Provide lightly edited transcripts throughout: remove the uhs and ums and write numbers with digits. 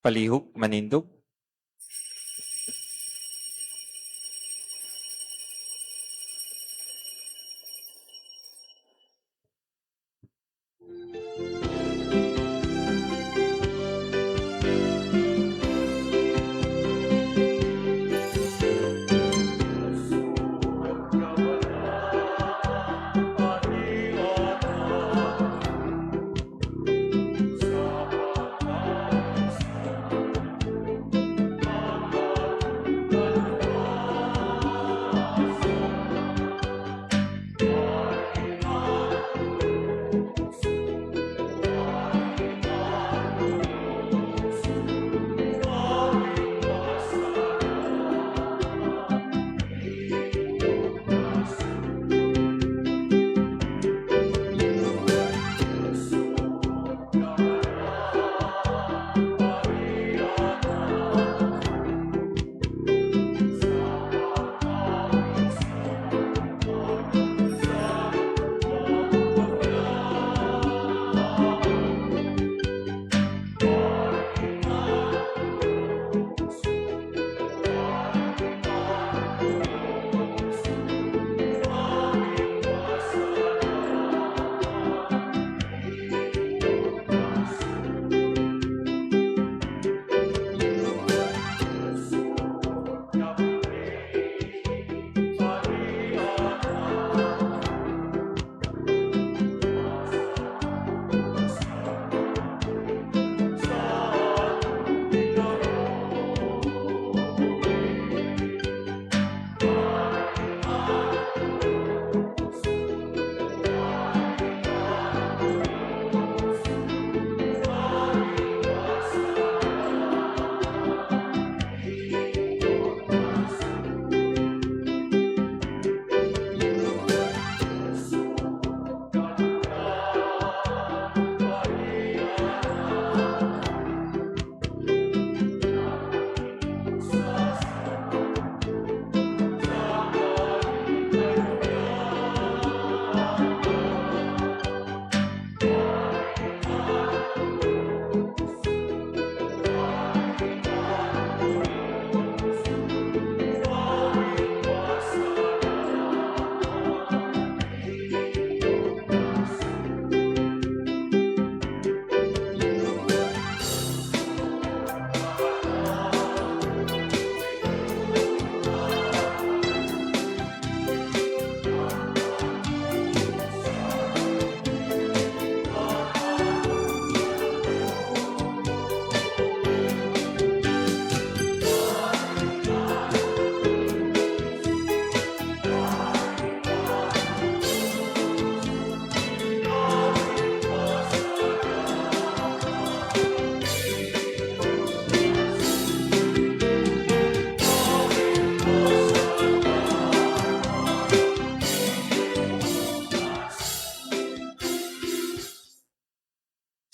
Palihog manindog.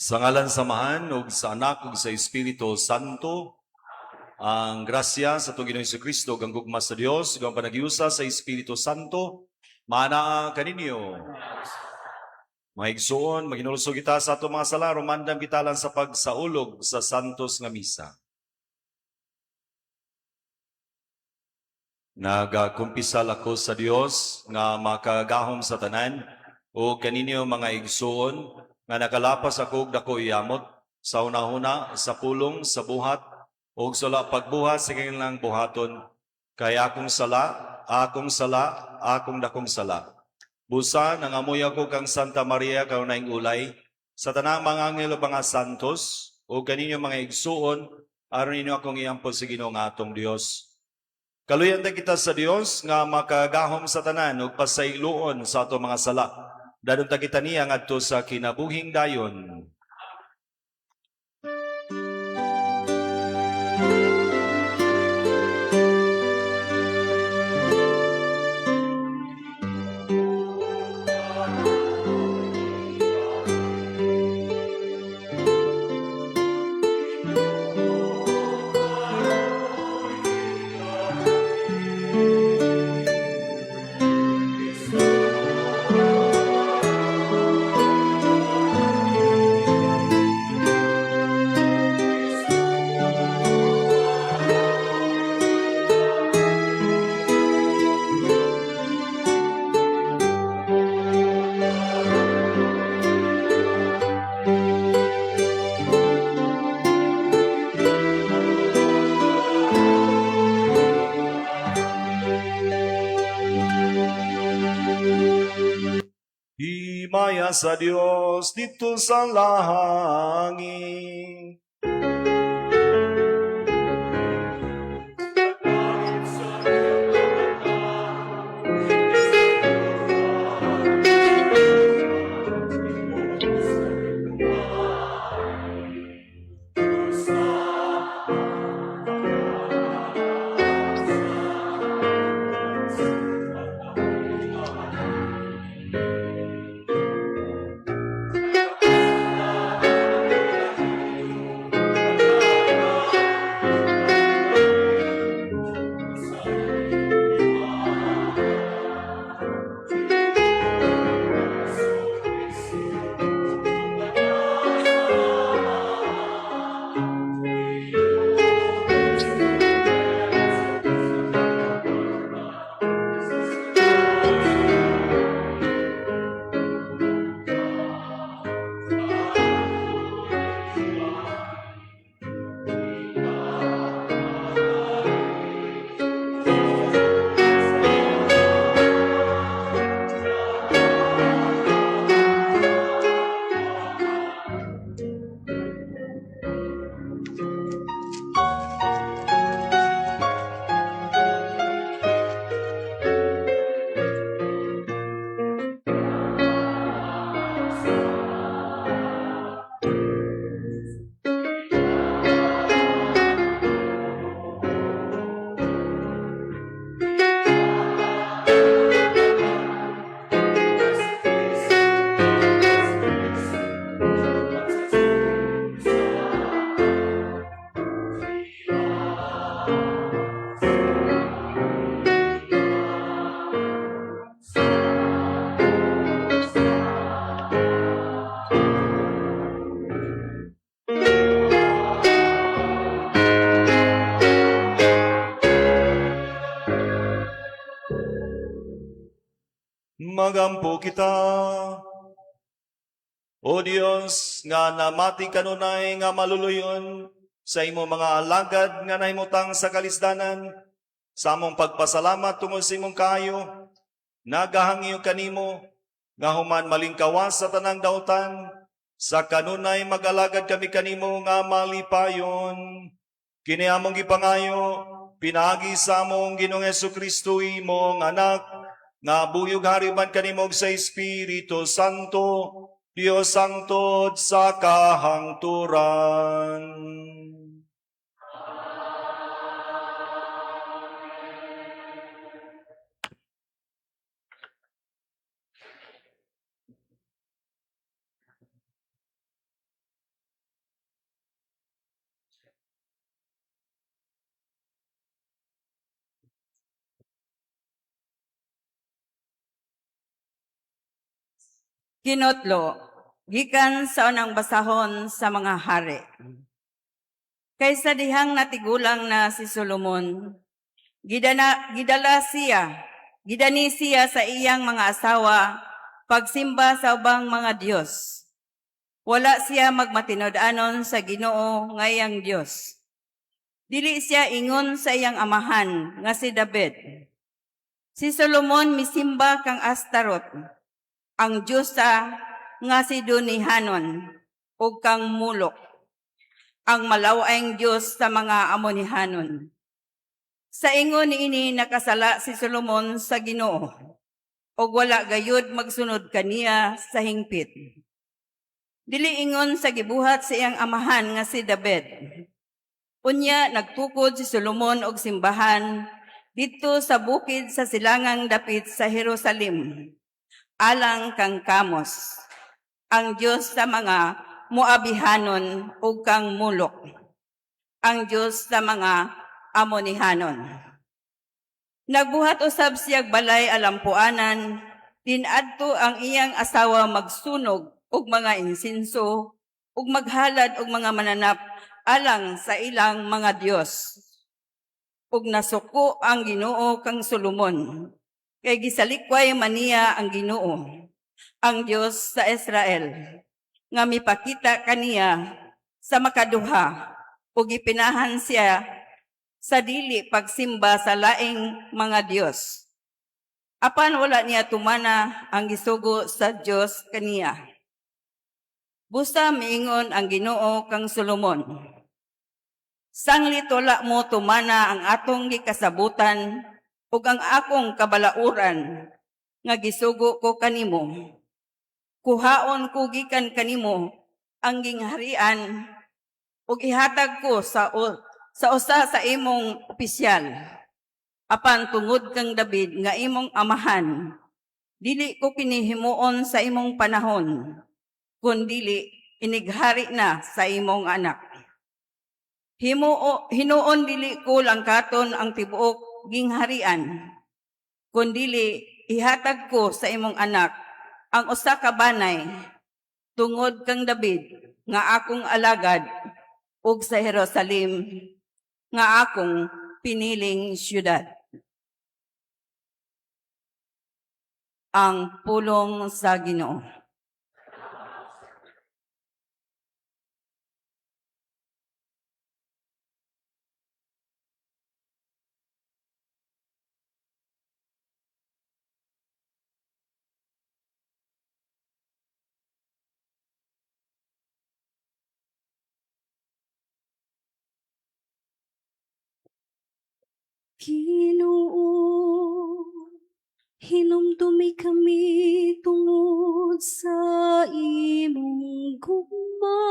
Sa ngalan sa Amahan ug sa Anak ug sa Espiritu Santo, ang grasya sa atong Ginoong Kristo ug ang gugma sa Dios ug ang panaghiusa sa Espiritu Santo maanaa kaninyo. Mga igsoon, maghinulsol kita sa atong mga sala, rumandam kita lang sa pagsaulog sa Santos nga Misa. Nagakumpisal ako sa Dios nga makagahom sa tanan o kaninyo, mga igsoon, nga nakalapas ako og dako yamot sa hunahuna, sa pulong, sa buhat ug sa wala pagbuhat sa kinahanglang buhaton, kay akong sala, akong sala, akong dakong sala. Busa nangamuyo ako kang Santa Maria, kanunayng ulay, sa tanang mga anghel ug mga santos, ug kaninyo, mga igsuon, aron ninyo akong iampo sa Ginoo nga atong Dios. Kaluyan ta kita sa Dios nga makagahom sa tanan ug pasayloon sa ato mga sala. Dadon ta kita niya ngadto sa kinabuhing dayon. Himaya sa Dios didto sa langit. Magampo kita. O Dios, nga namati kanunay nga maluluyon sa imo mga alagad nga nahimutang sa kalisdanan, sa among pagpasalamat tungod sa imong kaayo, nagahangyo kanimo, nga human malingkawas sa tanang dautan, sa kanunay mag-alagad kami kanimo nga malipayon. Kini among gipangayo, pinaagi sa among Ginoong Kristo, imong anak, nga buhi ug hari uban kanimo sa Espiritu Santo, Dios hangtod sa kahangturan. Kinotlo, gikan sa unang basahon sa mga hari. Kaysa dihang natigulang na si Solomon, gidala siya, gidani siya sa iyang mga asawa, pagsimba sa ubang mga Diyos. Wala siya magmatinud-anon sa Ginoo nga iyang Diyos. Dili siya ingon sa iyang amahan nga si David. Si Solomon misimba kang Astarot, ang Diyosa nga si Dunihanon ug kang Mulok, ang malaw-ay Diyos sa mga Amonihanon. Sa ingon niini nakasala si Solomon sa Ginoo ug wala gayud magsunod kaniya sa hingpit. Dili ingon sa gibuhat sa iyang amahan nga si David. Unya nagtukod si Solomon og simbahan didto sa bukid sa silangang dapit sa Jerusalem alang kang Kamos, ang Diyos sa mga Moabihanon ug kang Mulok, ang Diyos sa mga Amonihanon. Nagbuhat usab siyag balay alampuanan, dinadto ang iyang asawa magsunog og mga insinso ug maghalad og mga mananap alang sa ilang mga Dios. Ug nasuko ang Ginoo kang Solomon kay gisalikway man niya ang Ginoo, ang Dios sa Israel, nga mipakita kaniya sa makaduha ug gipinahan siya sa dili pagsimba sa laing mga Dios. Apan wala niya tumana ang gisugo sa Dios kaniya. Busa miingon ang Ginoo kang Solomon: "Sanglit wala mo tumana ang atong gikasabutan ug ang akong kabalauran nga gisugo ko kanimo, kuhaon ko gikan kanimo ang gingharian ug ihatag ko sa usa sa imong opisyal. Apan tungod kang David nga imong amahan, dili ko kini himuon sa imong panahon, kundili inighari na sa imong anak. Hinuon dili ko langkaton ang tibuok gingharian, kundili ihatag ko sa imong anak ang usa ka banay tungod kang David nga akong alagad ug sa Jerusalem nga akong piniling syudad." Ang pulong sa Ginoo. Ginoo, hinumdumi kami tungod sa imong gugma,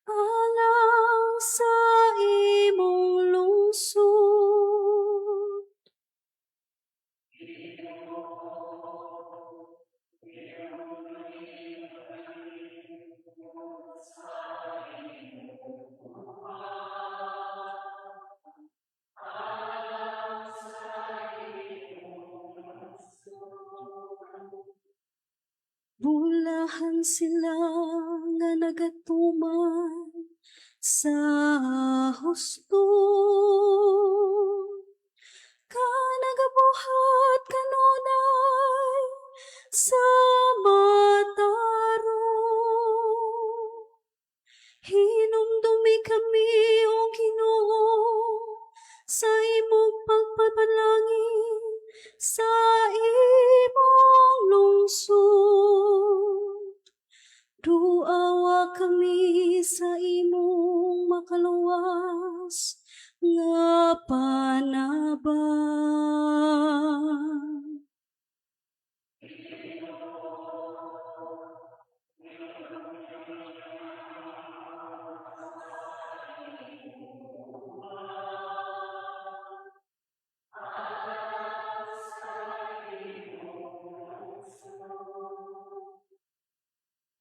alang sa imong lungsod. Bulahan sila nga nagatuman sa husto. Ka nagabuhat kanunay sa matarong. Hinumdumi kami, O Ginoo, sa imong pagpapanalangin sa imong lungsod. Duawa kami sa imong makaluwas nga panabang.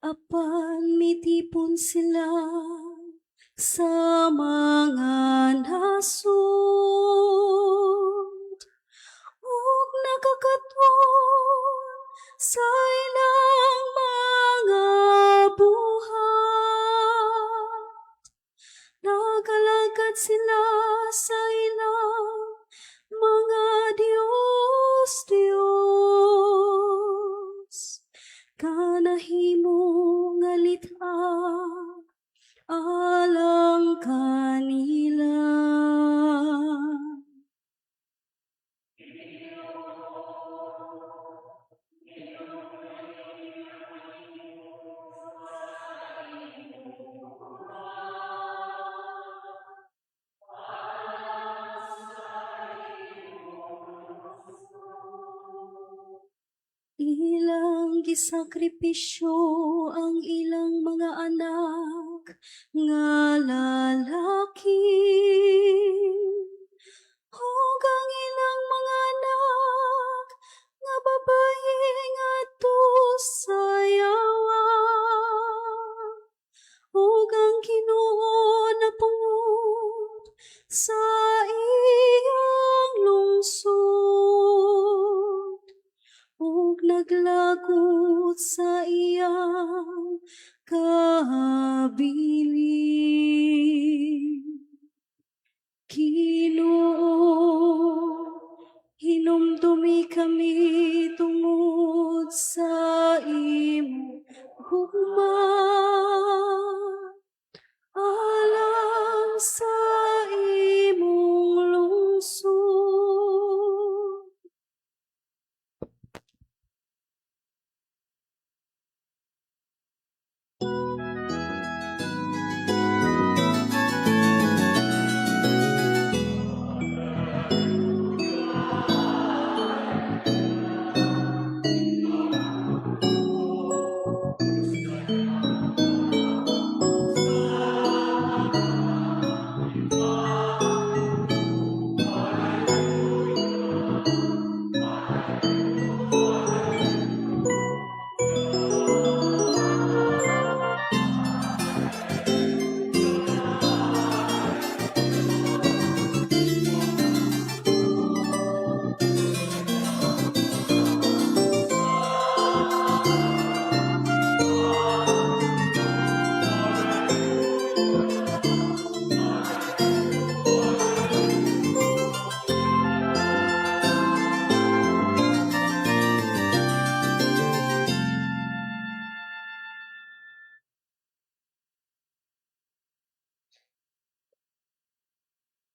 Apan mitipon sila sa mga nasod ug nakakatuon sa ilang mga buhat. Nagalagad sila sa ilang mga Diyos, Diyos. Kanahimo nga lit-a alang kanila. Ilang gisakripisyo ang ilang mga anak nga lalaki ug ang ilang mga anak nga babaye ngadto sa yawa. Ug ang Ginoo napungot sa iyang lungsod ug naglagot sa iyang kabilin. Ginoo, hinumdumi kami tungod sa imong gugma, alang sa imong lungsod.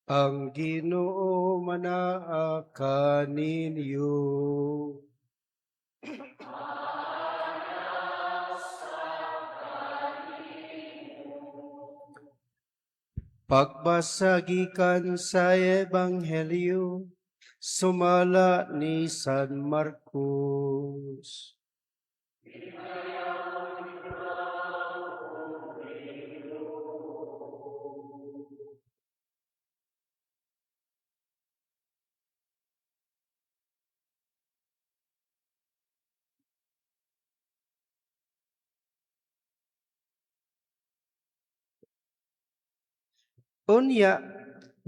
Ang Ginoo manaa kaninyo. Pagbasa gikan sa Ebanghelyo sumala ni San Marcos. Unya,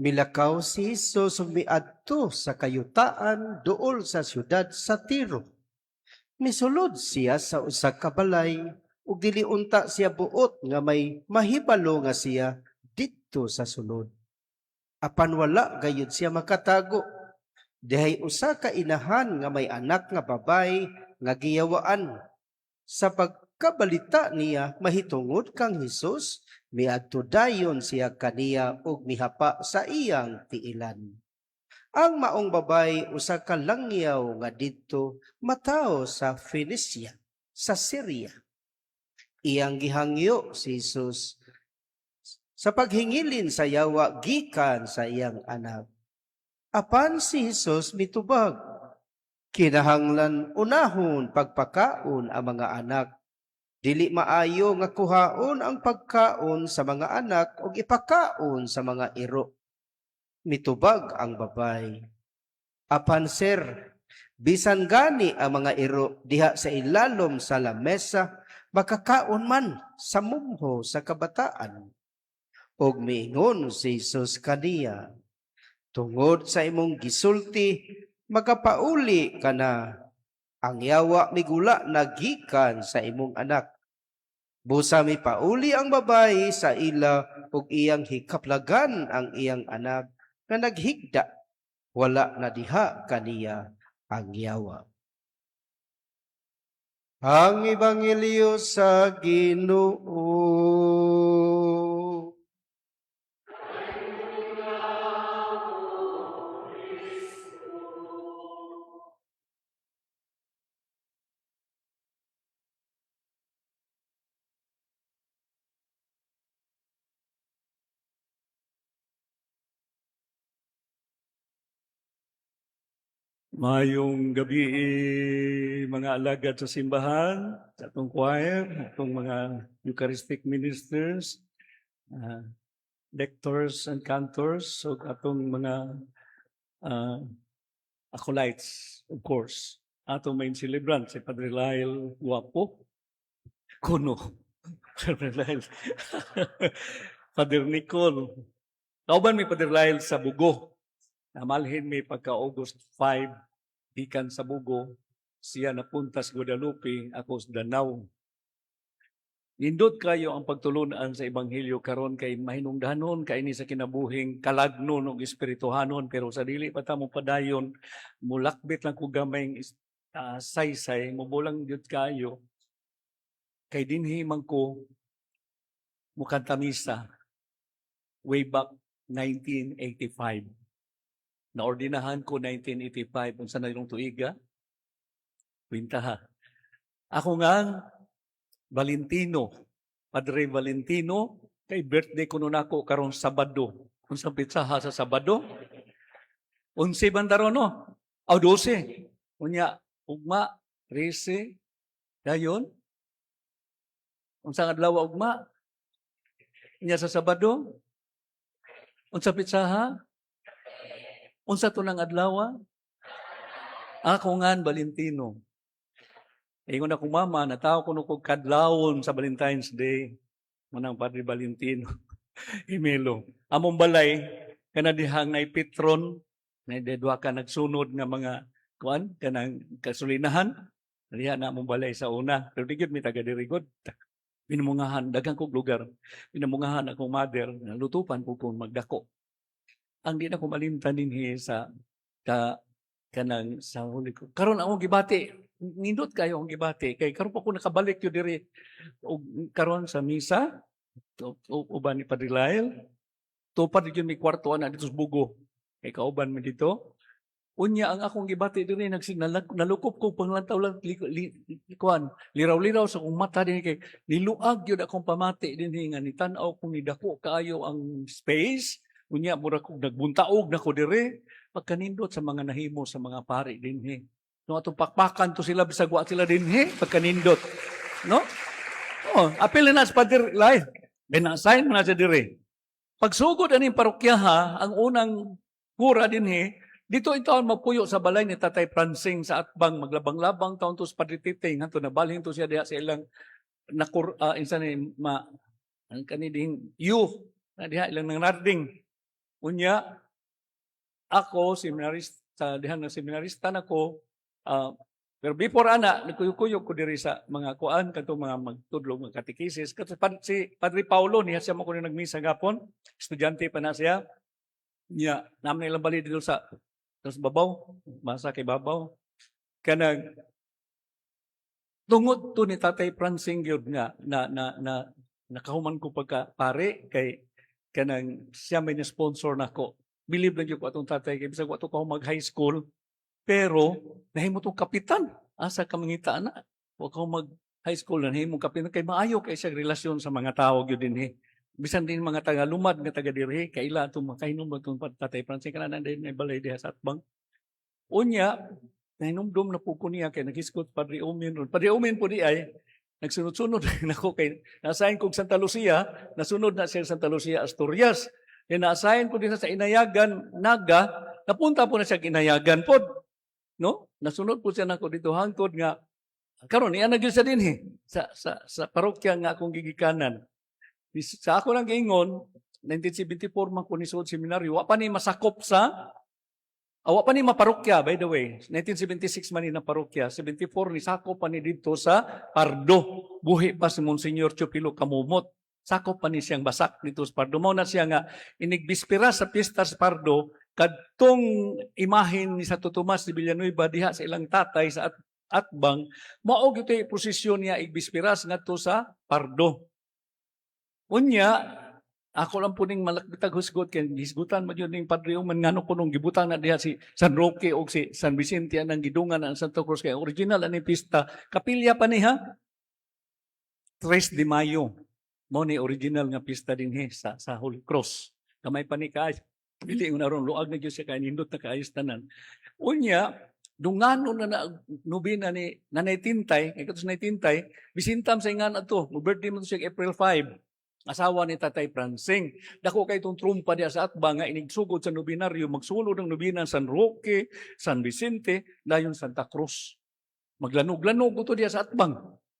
milakaw si Jesus ug miadto sa kayutaan duol sa siyudad sa Tiro. Misulod siya sa usa ka balay ug dili unta siya buot nga may mahibalo nga siya didto sa sulod. Apan wala gayud siya makatago. Dihay usa ka inahan nga may anak nga babay nga giyawaan. Sa pagkabalita niya mahitungod kang Hesus, miadto dayon siya kaniya ug mihapa sa iyang tiilan. Ang maong babay usa ka langyaw nga didto matawo sa Phoenicia, sa Syria. Iyang gihangyo si Jesus sa paghingilin sa yawa gikan sa iyang anak. Apan si Jesus mitubag, "Kinahanglan unahon pagpakaon ang mga anak. Dili maayo nga kuhaon ang pagkaon sa mga anak ug ipakaon sa mga iro." Mitubag ang babay, "Apan sir, bisan gani ang mga iro diha sa ilalom sa lamesa makakaon man sa mumho sa kabataan." Ug miingon si Jesus kaniya, "Tungod sa imong gisulti, makapauli ka na. Ang yawa migula na gikan sa imong anak." Busa mipauli ang babayi sa ila ug iyang hikaplagan ang iyang anak nga naghigda. Wala na diha kaniya ang yawa. Ang Ebanghelyo sa Ginoo. Maayong gabi, mga alagad sa simbahan, sa atong choir, atong mga Eucharistic ministers, lectors and cantors, ug atong mga acolytes, of course. Atong main celebrant, si Padre Lyle Guapo. Kuno. Padre Lyle. Father Nicole. Kauban mi Padre Lyle sa Bugo. Namalhin mi pagka August 5, gikan sa Bugo, siya napunta sa Guadalupe, ako sa Danao. Nindot kayo ang pagtulunan sa Ebanghelyo karon kay mahinungdanon kay ni sa kinabuhing kalagnon ug espirituhanon, pero sa dili pa ta mo padayon, mulakbit lang ko gamayng saysay, mubulang gyud kayo kay dinhi man ko mukanta misa way back 1985. Naordinahan ko 1985. Unsa na yung tuiga? Kwenta ha. Ako nga, Valentino, Padre Valentino, kay birthday ko nun ako karong Sabado. Unsa pitsaha sa Sabado? 11 bandaro no? Aw, 12. Unya, ugma, 13, dayon. Unsa adlaw ugma? Unya sa Sabado? Unsa pitsaha? Unsa tunang adlaw? Ako ngan Valentino. Ingon akong mama, natawo ko kog kadlawon sa Valentine's Day. Manang Padre Valentino. Emilo. Among balay, kana dihang nay Petron, nay duha ka nagsunod nga mga kuan kanang kasulinahan. Diha na among balay sa una. Pero di gyud mi taga diri gud. Binumungahan, daghan kog lugar. Binumungahan akong mother, nalutupan ko kung magdako. Ang di na ko malimtan dinhi sa ka kanang sa huli ko. Karon akong gibati, nindot kayo akong gibati kay karon pa ko nakabalik yun diri og karon sa misa uban ni Padre Lyle. Tupad gyud mi kwarto ana dito sa Bugo. Kay kauban mi dito. Unya ang akong gibati dinhi, nalukop ko panglantaw lang kuan liraw-liraw sa akong mata dinhi kay niluag gyud akong pamati dinhi nga nitan-aw kong nidako kaayo ang space. Unya mura kog nagbuntaog na ko dire, pagkanindot sa mga nahimo sa mga pari dinhi, no? Atong pakpakan to sila bisag wa sila dinhi, pagkanindot, no? Oh, apil na sa Pader Lai. Gina-assign mo na siya dire. Pagsugod aning parokya ha, ang unang kura dinhi, dito ito ang magpuyo sa balay ni Tatay Pransing sa Atbang, maglabang-labang taon to sa Padre Titing, hanto nabalhin to siya diha sa ilang nakur insa ni ma ang kani ding you na diha ilang nang. Unya ako seminarista diha na seminarista nako, pero before ana nagkuyog-kuyog ko diri sa mga kuan kadtong mga magtudlo, mga katekisis kato si Padre Paulo niya siya mo kuno nagmisa gapon, estudyante pa na siya niya naman ilang bali dito sa babaw, masa kay babaw kanang tungod to ni Tatay Pransing gyud nga na na na nakahuman ko pagka pare kay kanang siya may sponsor nako. Believe lang gyud ko atong tatay kay bisag wa to ko mag high school, pero nahimo tong kapitan. Asa ka mangita na? Wa ko mag high school na nahimo kapitan kay maayo kay siya relasyon sa mga tao gyud dinhi. Bisan din mga taga lumad nga taga dirhi kaila atong makahinom atong Tatay Pransing kana din may balay diha sa atbang. Unya nahinumdum na po ko niya kay naghisgot Padre Omin ron. Padre Omin po di ay nagsunod-sunod nako kay na-assign kog Santa Lucia, nasunod na siya sa Santa Lucia, Asturias. Kay na-assign ko din sa Inayagan, Naga, napunta po na siya Inayagan pod. No? Nasunod po siya nako dito hangtod nga karon iya na gyud siya dinhi sa parokya nga akong gigikanan. Sa ako lang giingon, 1974 man ko nisuod seminaryo, wa pa ni masakop sa awa pa ni maparokya, by the way. 1976 man ni na parokya. 74 ni sakop pa ni dito sa Pardo. Buhi pa si Monsignor Chupilo Kamumot. Sakop pa ni siyang basak dito sa Pardo. Mao na siya nga inigbispira sa pista sa Pardo kadtong imahen ni Santo Tomas de Villanueva diha sa ilang tatay sa Atbang, mao gyud prosesyon niya igbispiras ngadto sa Pardo. Unya, ako lang po ning malakbitag husgot kay hisgutan man yun ning Padre Oman ngano ko nung gibutang na diha si San Roque o si San Vicente anang gidungan ang Santa Cruz kay original ani pista kapilya pa niya 3 de Mayo mo ni original nga pista dinhi sa Holy Cross. Gamay pa ni kaay dili na ron luag na gyud siya kay nindot na kaayos tanan. Unya dungano na na nobena ni Nanay Tintay kay katos Nanay Tintay bisintam sa ingan ato mo birthday mo to siya April 5, asawa ni Tatay Pransing. Dako kay itong trumpa diya sa atbang nga inigsugod sa nobenaryo, magsulod ang nobena San Roque, San Vicente, dayon Santa Cruz. Maglanog-lanog to diya sa atbang.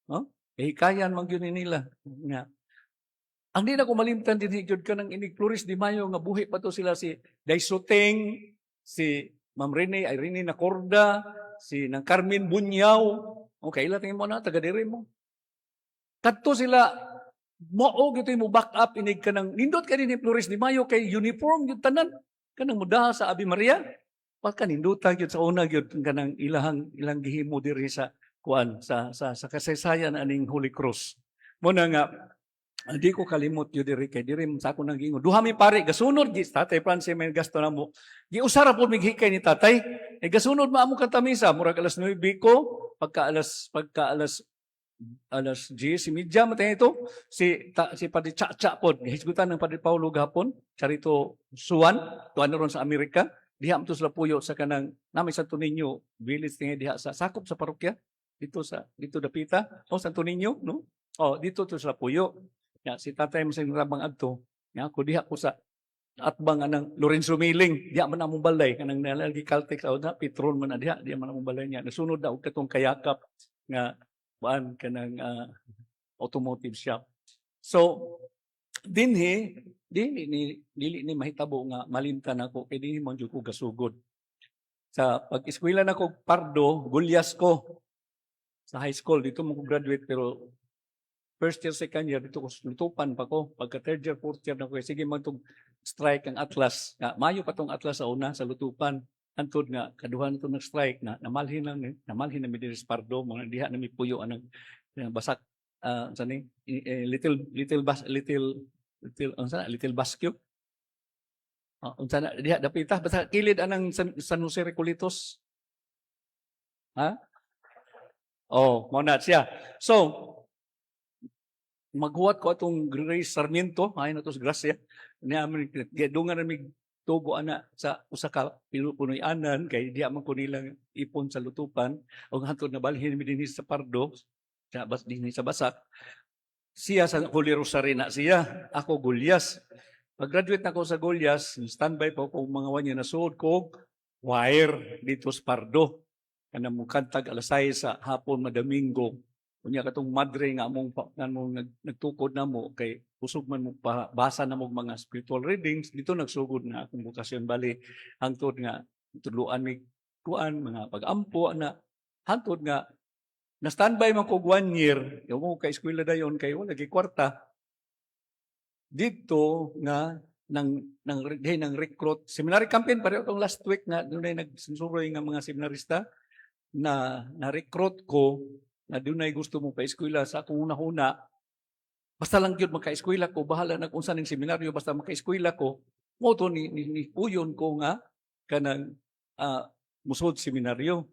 No? Eh, kayan man gyud ni nila. Nga. Ang di na ko malimtan din gyud ka ng inig Flores de Mayo nga buhi pa to sila si Daisuteng, si Ma'am Rene, Irene Nacorda, si nang Carmen Bunyaw. Okay, ila tingin mo na, taga diri mo. Kadto sila mao gyud mo back up inig kanang nindot ka ni Flores de Mayo kay uniform gyud tanan kanang mudaha sa Ave Maria. Pagka ninduta gyud sa una gyud kanang ilahang ilang gihimo diri sa kuan sa kasaysayan aning Holy Cross. Mo na nga di ko kalimot gyud diri kay diri sa ako nang giingon. Duha mi pare gasunod gi Tatay Francis may gasto namo. Giusara pud mig hikay ni Tatay. Eh gasunod maamo katamisa murag alas 9 ko, pagka alas alas 10:30 matay ito si Padre Chacha pod hisgutan ng Padre Paulo gahapon, Charito Suwan tuan ron sa Amerika. Diha man to sila puyo sa kanang nami Santo Niño village tingi diha sa sakop sa parokya dito sa dito dapita o Santo Niño, no? Oh, dito to sila puyo ya. Si tatay mo sa rabang adto ya ko diha ko sa atbang anang Lorenzo Miling. Diha man among balay kanang nalagi Caltex aw na Petron man na diha, diha man among balay niya. Nasunod na og katong kayakap nga kuan kanang automotive shop. So dinhi dili ni mahitabo nga malimtan ako kay dinhi man jud ko gasugod. Sa pag-eskwela nako Pardo, Gulyas ko sa high school dito mo ko graduate, pero first year, second year dito ko lutupan pa ko. Pagka third year, fourth year na ko, sige man tong strike ang Atlas. Nga mayo pa tong Atlas sa una sa lutupan. Antod nga kaduhan to nag strike na namalhin lang ni namalhin na mi diri sa Pardo, mga diha na mi puyo anang basak sa ni little little bas little little ang sa little basket. Ah, unsa na diha dapita, basta kilid anang San Jose Recoletos. Ha? Oh, mao na siya. So, maghuwat ko atong Grace Sarmiento, ay na to sa Gracia. Niya amin dungan nami tubo ana sa usa ka punoy-anan kay diha man ko nilang ipon sa lutupan ug hantod na balhin mi dinhi sa Pardo, sa bas dinhi sa Basak. Siya sa Holy Rosary na siya, ako Gullas. Pag-graduate na ako sa Gullas, standby pa ko mga 1 year, nasuod ko choir dito sa Pardo. Kanang mukantag alas 6 sa hapon madamingo. Unya katong madre nga among nga among nagtukod namo kay kusog man mo pa, basa na mo mga spiritual readings. Dito nagsugod na akong bokasyon, bali hangtod nga tudloan mi kuan mga pag-ampo ana, hangtod nga na standby man ko 1 year, yung mo kay eskwela dayon kay wala gi kwarta dito nga nang di nang recruit seminary campaign. Pareho tong last week nga dunay nagsunsuroy nga mga seminarista na na-recruit ko na dunay gusto mo pa eskwela. Sa akong una-una, basta lang gyud maka-eskwela ko, bahala na kung saan ning seminaryo, basta maka-eskwela ko. Mo to ni uyon ko nga kanang musod seminaryo.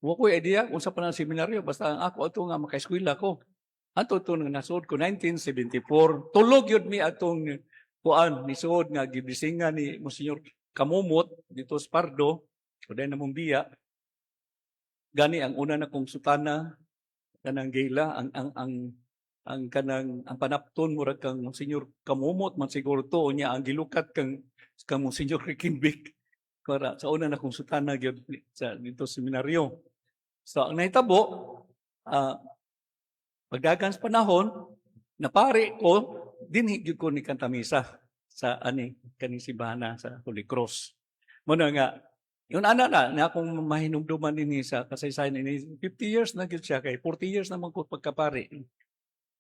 Wa ko idea kung sa pa ng seminaryo, basta ang ako ato nga maka-eskwela ko. Ato to nga nasuod ko 1974. Tulog yun mi atong kuan nisuod nga gibisingan ni Monsignor Kamumot dito sa Pardo, uday na mong biya. Gani ang una na kong sutana kanang gila, ang kanang ang panapton murag kang Monsignor Kamumot man siguro to. Niya ang gilukat kang Monsignor Rikimbik para sa una na kong sutana gyud sa dito seminaryo. So ang nahitabo, pagdagan sa panahon, napari ko, dinhi gyud ko ni kantamisa sa ani kaning simbahan sa Holy Cross. Muna nga yun ana na na akong mahinumduman dinhi sa kasaysayan ini. 50 years na gyud siya kay 40 years na man ko pagkapari.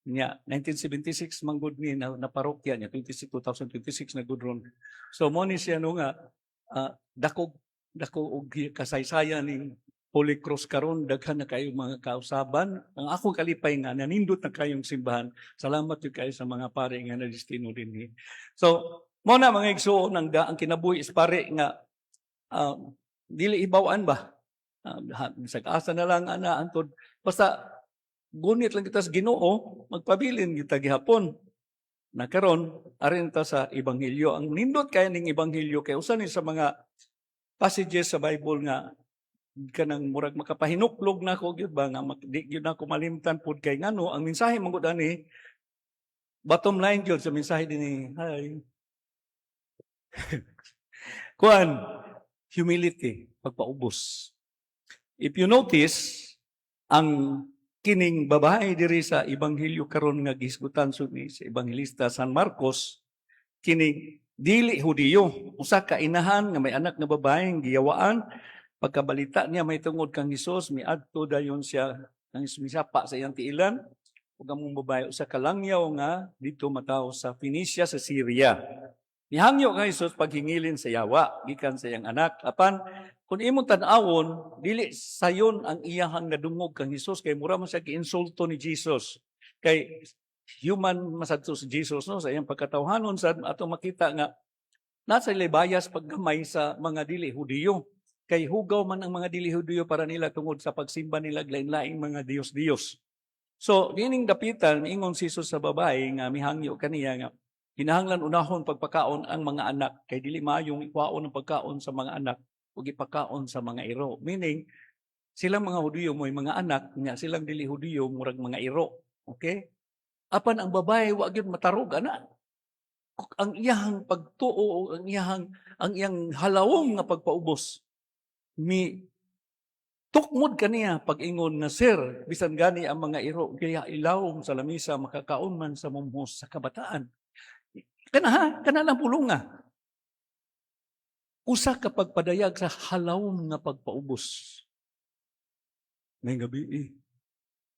Nya 1976 man gud ni na parokya niya, 26 2026 na gud ron. So mo ni siya no nga dako dako og kasaysayan ning Holy Cross karon. Daghan na kayo mga kausaban. Ang akong kalipay nga nanindot na kayong simbahan. Salamat jud kayo sa mga pare nga nadestino dinhi. So mo na, mga igsuon, ang kinabuhi is pare nga dili ibawan ba. Bisag asa na lang ana, antod basta gunit lang kita sa Ginoo, magpabilin kita gihapon. Na karon arin ta sa ebanghelyo. Ang nindot kay ning ebanghelyo kay usa ni sa mga passages sa Bible nga kanang murag makapahinuklog na ako gyud ba nga di gyud na ako malimtan pud kay ngano ang mensahe man gud ani. Bottom line gyud sa mensahe dinhi, hi, kuan, humility, pagpaubos. If you notice, ang kining babae diri sa ebanghelyo karon nga gihisgutan ni sa ebanghelista San Marcos, kining dili Hudiyo, usa ka inahan nga may anak nga babae giyawaan. Pagkabalita niya may tungod kang Hesus, miadto dayon siya nang misapa sa iyang tiilan. Ug ang mong babae usa ka langyaw nga dito matawo sa Phoenicia sa Syria. Mihangyo kang Hesus paghingilin sa yawa gikan sa iyang anak. Apan kung imong tan-awon, dili sayon ang iyahang nadungog kang Hesus kay mura man siya giinsulto ni Jesus. Kay human masadto si Jesus no sa iyang pagkatawhanon sad atong makita nga nasa bias paggamay sa mga dili Hudiyo. Kay hugaw man ang mga dili Hudiyo para nila tungod sa pagsimba nila lain-laing mga Diyos-Diyos. So, dining dapitan, miingon si Jesus sa babae nga mihangyo kaniya nga kinahanglan unahon pagpakaon ang mga anak kay dili maayong ikuhaon ang pagkaon sa mga anak ug ipakaon sa mga iro. Meaning, silang mga Hudiyo mo'y mga anak, nga silang dili Hudiyo murag mga iro. Okay? Apan ang babae wa gyud matarog ana. Ang iyahang pagtuo, ang iyang halawom nga pagpaubos mi tukmod kaniya pag-ingon nga, "Sir, bisan gani ang mga iro kaya ilawom sa lamisa makakaon man sa mumhos sa kabataan." Kana ha, kana lang pulunga. Usa ka pagpadayag sa halawom nga pagpaubos. Ngayong gabi eh.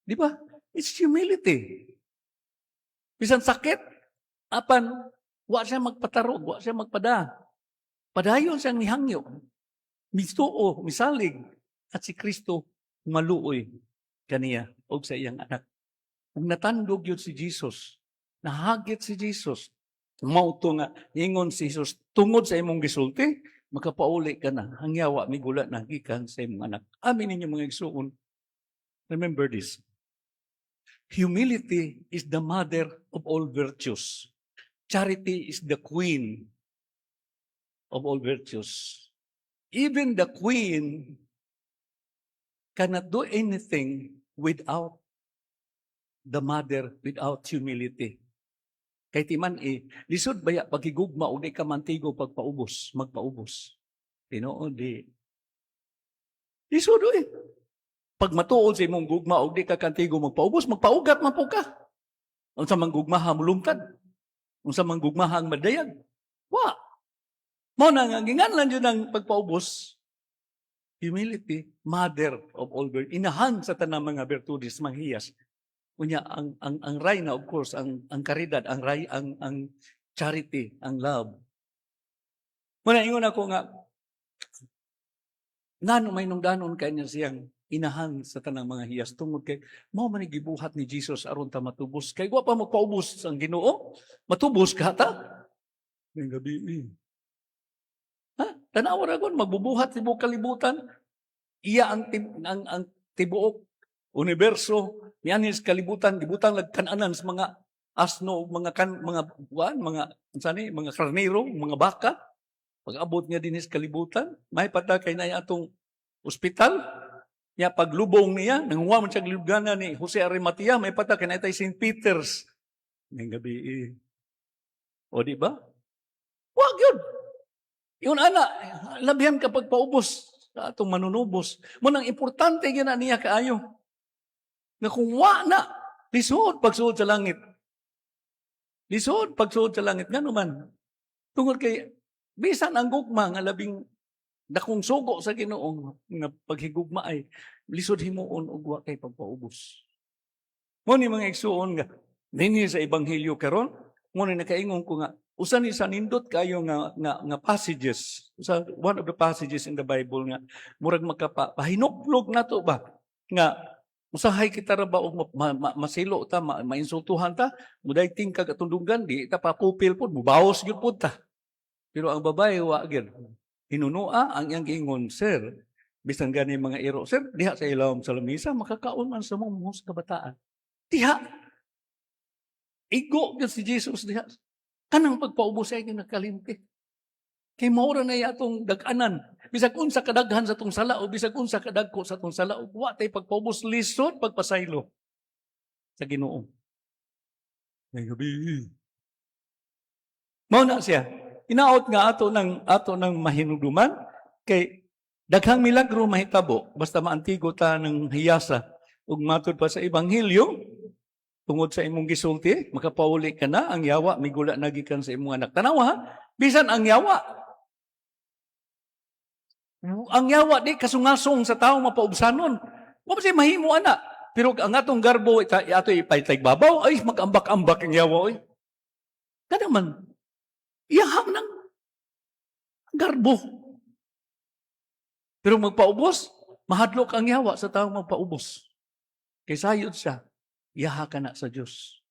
Di ba? It's humility. Bisan sakit, apan wa siya magpatarog, wa siya magpada. Padayon siyang mihangyo. Mituo, misalig, at si Kristo maluoy kaniya og sa iyang anak. Ug natandog yun si Jesus. Nahagit si Jesus. Mao to nga ingon si Jesus, tungod sa imong gisulti, makapauli ka na. Ang yawa migula na gikan sa imong anak. Amin ninyo, mga igsuon. Remember this. Humility is the mother of all virtues. Charity is the queen of all virtues. Even the queen cannot do anything without the mother, without humility. Kay timan eh, lisod baya paghigugma og di ka mantigo pagpaubos, magpaubos. Tinuod di. Lisod eh. Pag matuod sa imong gugma og di ka kantigo magpaubos, magpaugat man po ka. Unsa man gugmaha mulungtad. Unsa man gugmaha ang madayag. Wa. Mao na nga ginganlan jud ang pagpaubos. Humility, mother of all virtues. Inahan sa tanang mga virtudes, manghiyas. Unya ang rayna, of course, ang karidad, ang ray ang charity, ang love. Muna ingon ako nga ngano may nungdanon kay niya siyang inahan sa tanang mga hiyas, tungod kay mao man ni gibuhat ni Jesus aron ta matubos, kay wa pa magpaubos ang Ginoo, matubos ka ta ning gabi eh. Ha, tanawa ra gon magbubuhat sa buok kalibutan, iya ang tibuok universo niani sa kalibutan, gibutang lagkananan sa mga asno, mga kan, mga buwan, mga unsa ni, mga karnero, mga baka. Pag abot niya dinhi sa kalibutan, may pata kay nay atong ospital niya. Paglubong niya, nanguha man siya lubganan ni Jose Arimatea, may pata kay nay St. Peter's ning gabi eh. O di ba, wag yun yun ana, labihan kapag paubos sa atong manunubos mo nang importante gyud na niya kaayo nga kung wa na, lisod pagsuod sa langit. Lisod pagsuod sa langit. Ngano man? Tungod kay bisan ang gugma nga labing dakong sugo sa Ginoo nga paghigugma ay lisod himuon og wa kay pagpaubos. Mo ni, mga igsuon, nga dinhi sa ebanghelyo karon, mo ni nakaingon ko nga usa ni sa nindot kayo nga passages, usa, one of the passages in the Bible nga murag makapa pahinuklog nato ba nga usahay kita ra ba og masilo ta, mainsultuhan ta, muday tingkag atong, di ta papupil pod, mubawas gyud pod ta. Pero ang babae wa gyud. Hinunua ang iyang giingon, "Sir, bisan gani mga iro, sir, diha sa ilawom sa lamisa makakaon man sa mga kabataan." Diha igo gyud si Jesus diha. Kanang pagpaubos ay nakalimti. Kay mao ra na atong dag-anan. Bisag unsa kadaghan sa atong sala o bisag unsa kadagko sa atong sala, ug wa tay pagpaubos, lisod pagpasaylo sa Ginoo. May gabi. Mao na siya. Inaot nga ato ng mahinugduman kay daghang milagro mahitabo basta maantigo ta ng hiyasa. Ug matud pa sa ebanghelyo, tungod sa imong gisulti makapauli ka na, ang yawa migula na gikan sa imong anak. Tanawa ha, bisan ang yawa di kasungasong sa tao mapaubsanon. Wa pa siya mahimo ana. Pero ang atong garbo ita, ato ipaytay babaw, ay mag-ambak-ambak ang yawa oy. Kada man iyahang ng garbo. Pero magpaubos, mahadlok ang yawa sa taong magpaubos. Kay sayod siya, iyaha ka na sa Diyos.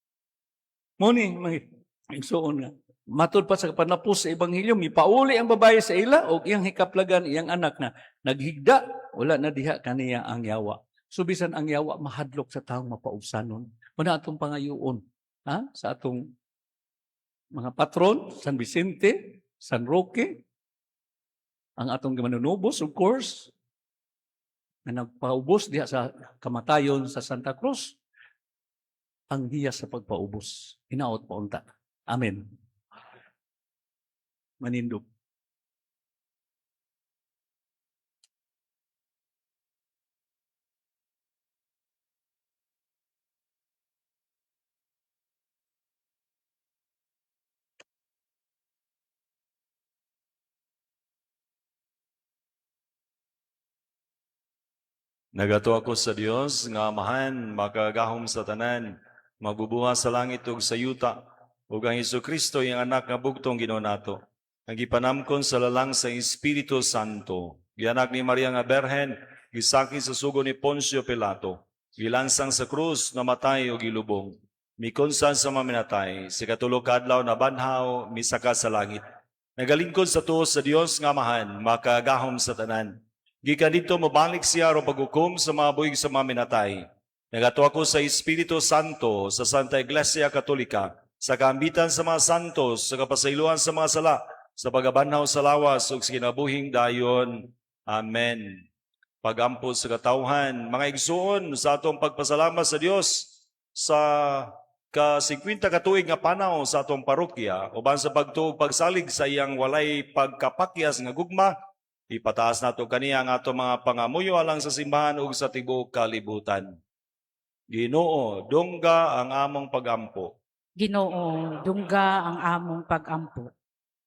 Mo ni, mga igsuon nga, matud pa sa panapos sa ebanghelyo, mipauli ang babae sa ila og iyang hikaplagan iyang anak na naghigda, wala na diha kaniya ang yawa. So bisan ang yawa mahadlok sa taong mapaubsanon. Muna atong pangayoon, ha, sa atong mga patron, San Vicente, San Roque, ang atong manunubos, of course, na nagpaubos diha sa kamatayon sa Santa Cruz, ang hiyas sa pagpaubos. Hinaot pa unta. Amen. Manindog. Nagatuo ako sa Dios nga Amahan makagahom sa tanan, magbubuhat sa langit ug sa yuta, ug ang Kristo iyang anak nga bugtong Ginoo nato. Ang gipanamkon sa lalang sa Espiritu Santo. Gianak ni Maria nga Berhen, gisakit sa sugo ni Poncio Pilato, gilansang sa krus, namatay ug gilubong. Mikonsan sa mga minatay, sa ikatulo ka adlaw nabanhaw, misaka sa langit. Nagalingkod sa tuo sa Dios nga Amahan, makagahom sa tanan. Gikan didto mobalik siya aron paghukom sa mga buhi sa mga minatay. Nagatuo ako sa Espiritu Santo sa Santa Iglesia Katolika, sa kaambitan sa mga santos, sa kapasayloan sa mga sala, sa pagabanhaw sa lawas ug sa kinabuhing dayon. Amen. Pagampo sa katawhan, mga igsuon, sa atong pagpasalamat sa Dios sa ka 50 ka tuig nga panaw sa atong parokya uban sa pagtuo ug pagsalig sa iyang walay pagkapakyas nga gugma, ipataas nato kaniya ang atong mga pangamuyo alang sa simbahan ug sa tibuok kalibutan. Ginoo, dungga ang among pagampo. Ginoo, dungga ang among pagampo.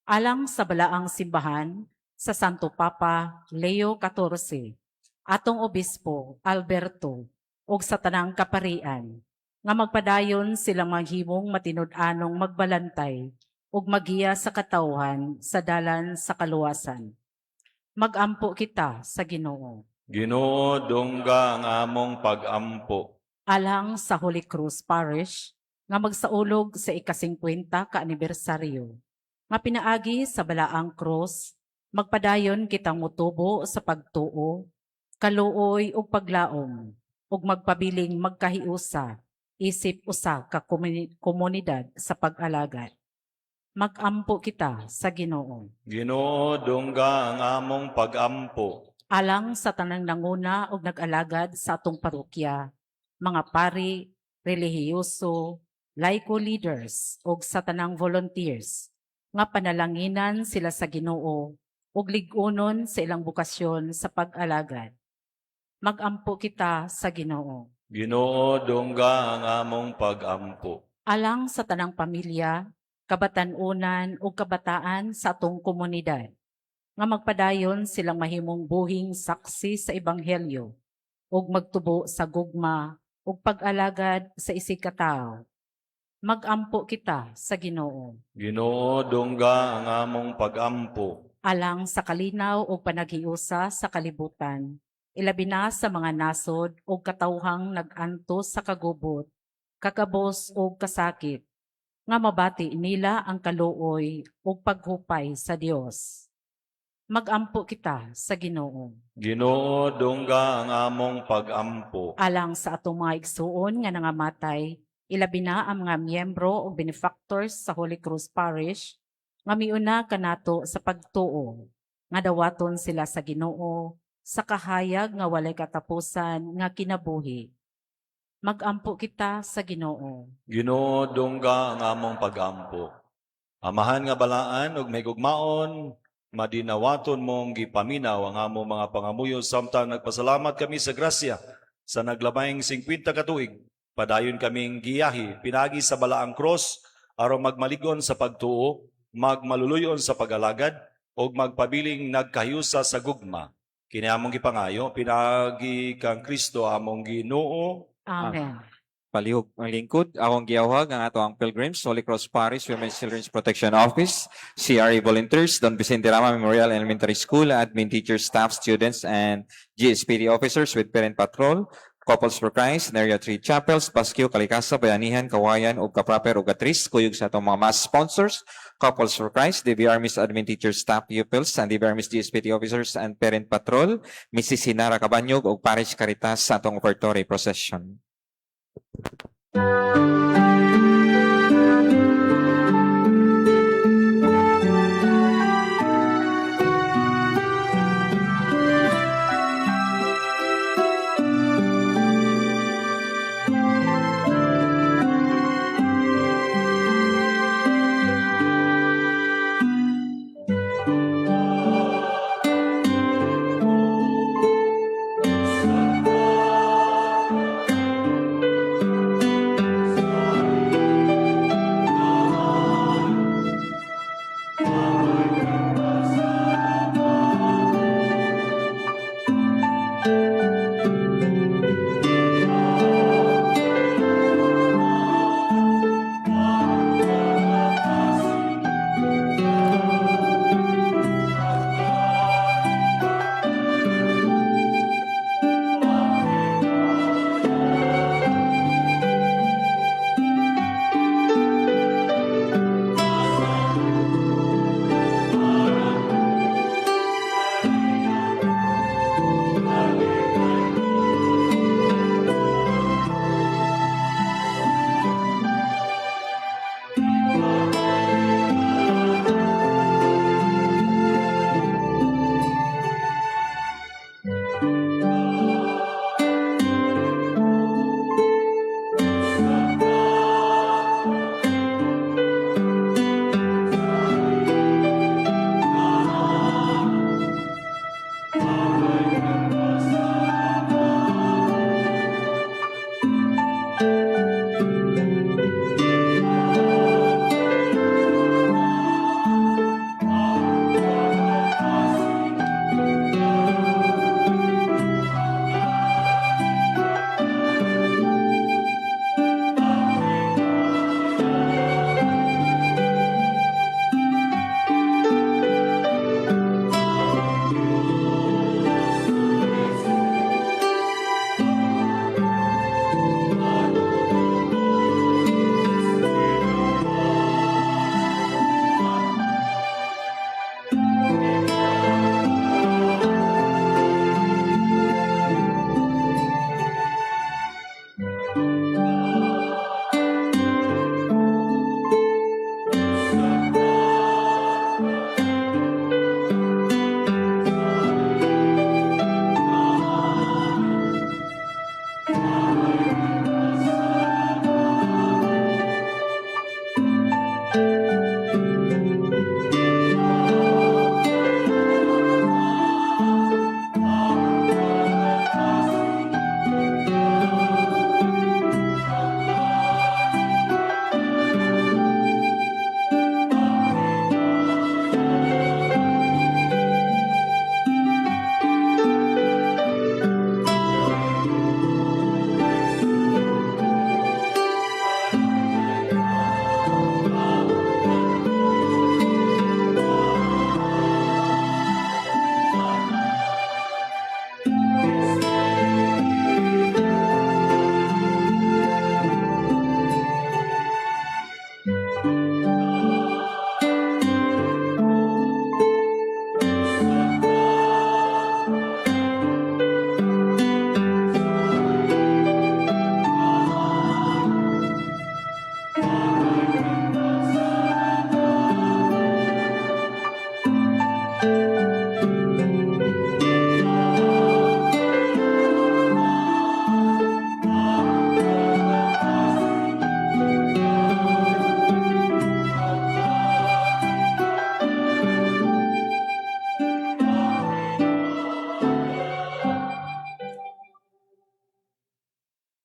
Alang sa balaang simbahan sa Santo Papa Leo XIV, atong Obispo Alberto, ug sa tanang kaparian, nga magpadayon silang maghimong matinud-anong magbalantay ug magiya sa katawhan sa dalan sa kaluwasan. Magampo kita sa Ginoo. Ginoo, dungga ang among pagampo. Alang sa Holy Cross Parish nga magsaulog sa ika-50 ka anibersaryo nga pinaagi sa Balaang Cross, magpadayon kitang motubo sa pagtuo, kaluoy ug paglaom ug magpabiling magkahiusa isip usa ka komunidad sa pag-alagad. Magampo kita sa Ginoo. Ginoo, dungga ang among pagampo. Alang sa tanang nanguna og nag-alagad sa atong parokya, mga pari, relihiyoso, laiko leaders ug sa tanang volunteers nga panalanginan sila sa Ginoo ug lig-unon sa ilang bokasyon sa pag-alagad. Magampo kita sa Ginoo. Ginoo, dungga ang among pagampo. Alang sa tanang pamilya, kabatan-unan ug kabataan sa atong komunidad nga magpadayon silang mahimong buhing saksi sa ebanghelyo ug magtubo sa gugma ug pag-alagad sa isigkatawo. Magampo kita sa Ginoo. Ginoo, dungga ang among pagampo. Alang sa kalinaw ug panaghiusa sa kalibutan, ilabi na sa mga nasod ug katawhang nag-antos sa kagubot, kakabos ug kasakit, nga mabati nila ang kaluoy ug paghupay sa Dios. Magampo kita sa Ginoo. Ginoo, dungga ang among pagampo. Alang sa atong mga igsuon nga nangamatay, ilabi na ang mga miyembro o benefactors sa Holy Cross Parish, nga miuna kanato sa pagtuo, nga dawaton sila sa Ginoo sa kahayag nga walay katapusan nga kinabuhi. Magampo kita sa Ginoo. Ginoo, dungga ang among pagampo. Amahan nga balaan ug mahigugmaon, madinawaton mong gipaminaw ang among mga pangamuyo samtang nagpasalamat kami sa grasya sa naglabayng 50 ka tuig. Padayon kaming giyahi pinaagi sa balaang cross aron magmaligon sa pagtuo, magmaluluyon sa pag-alagad ug magpabiling nagkahiusa sa gugma. Kini among gipangayo pinaagi kang Kristo among Ginoo. Amen. Palihog ang lingkod, akong giyawhag ang ato ang Pilgrims, Holy Cross Parish Women's Children's Protection Office, CRA Volunteers, Don Vicente Rama Memorial Elementary School, admin teachers, staff, students, and GSPD officers with parent patrol, Couples for Christ, Area 3 Chapels, Basquio, Kalikasa, Bayanihan, Kawayan, ug Kapraper, ug Katris, kuyog sa atong mga mass sponsors, Couples for Christ, DB Army's admin teachers, staff, pupils, and DB Army's GSPD officers and parent patrol, Mrs. Sinara Cabanyog, ug Parish Caritas sa atong offertory procession.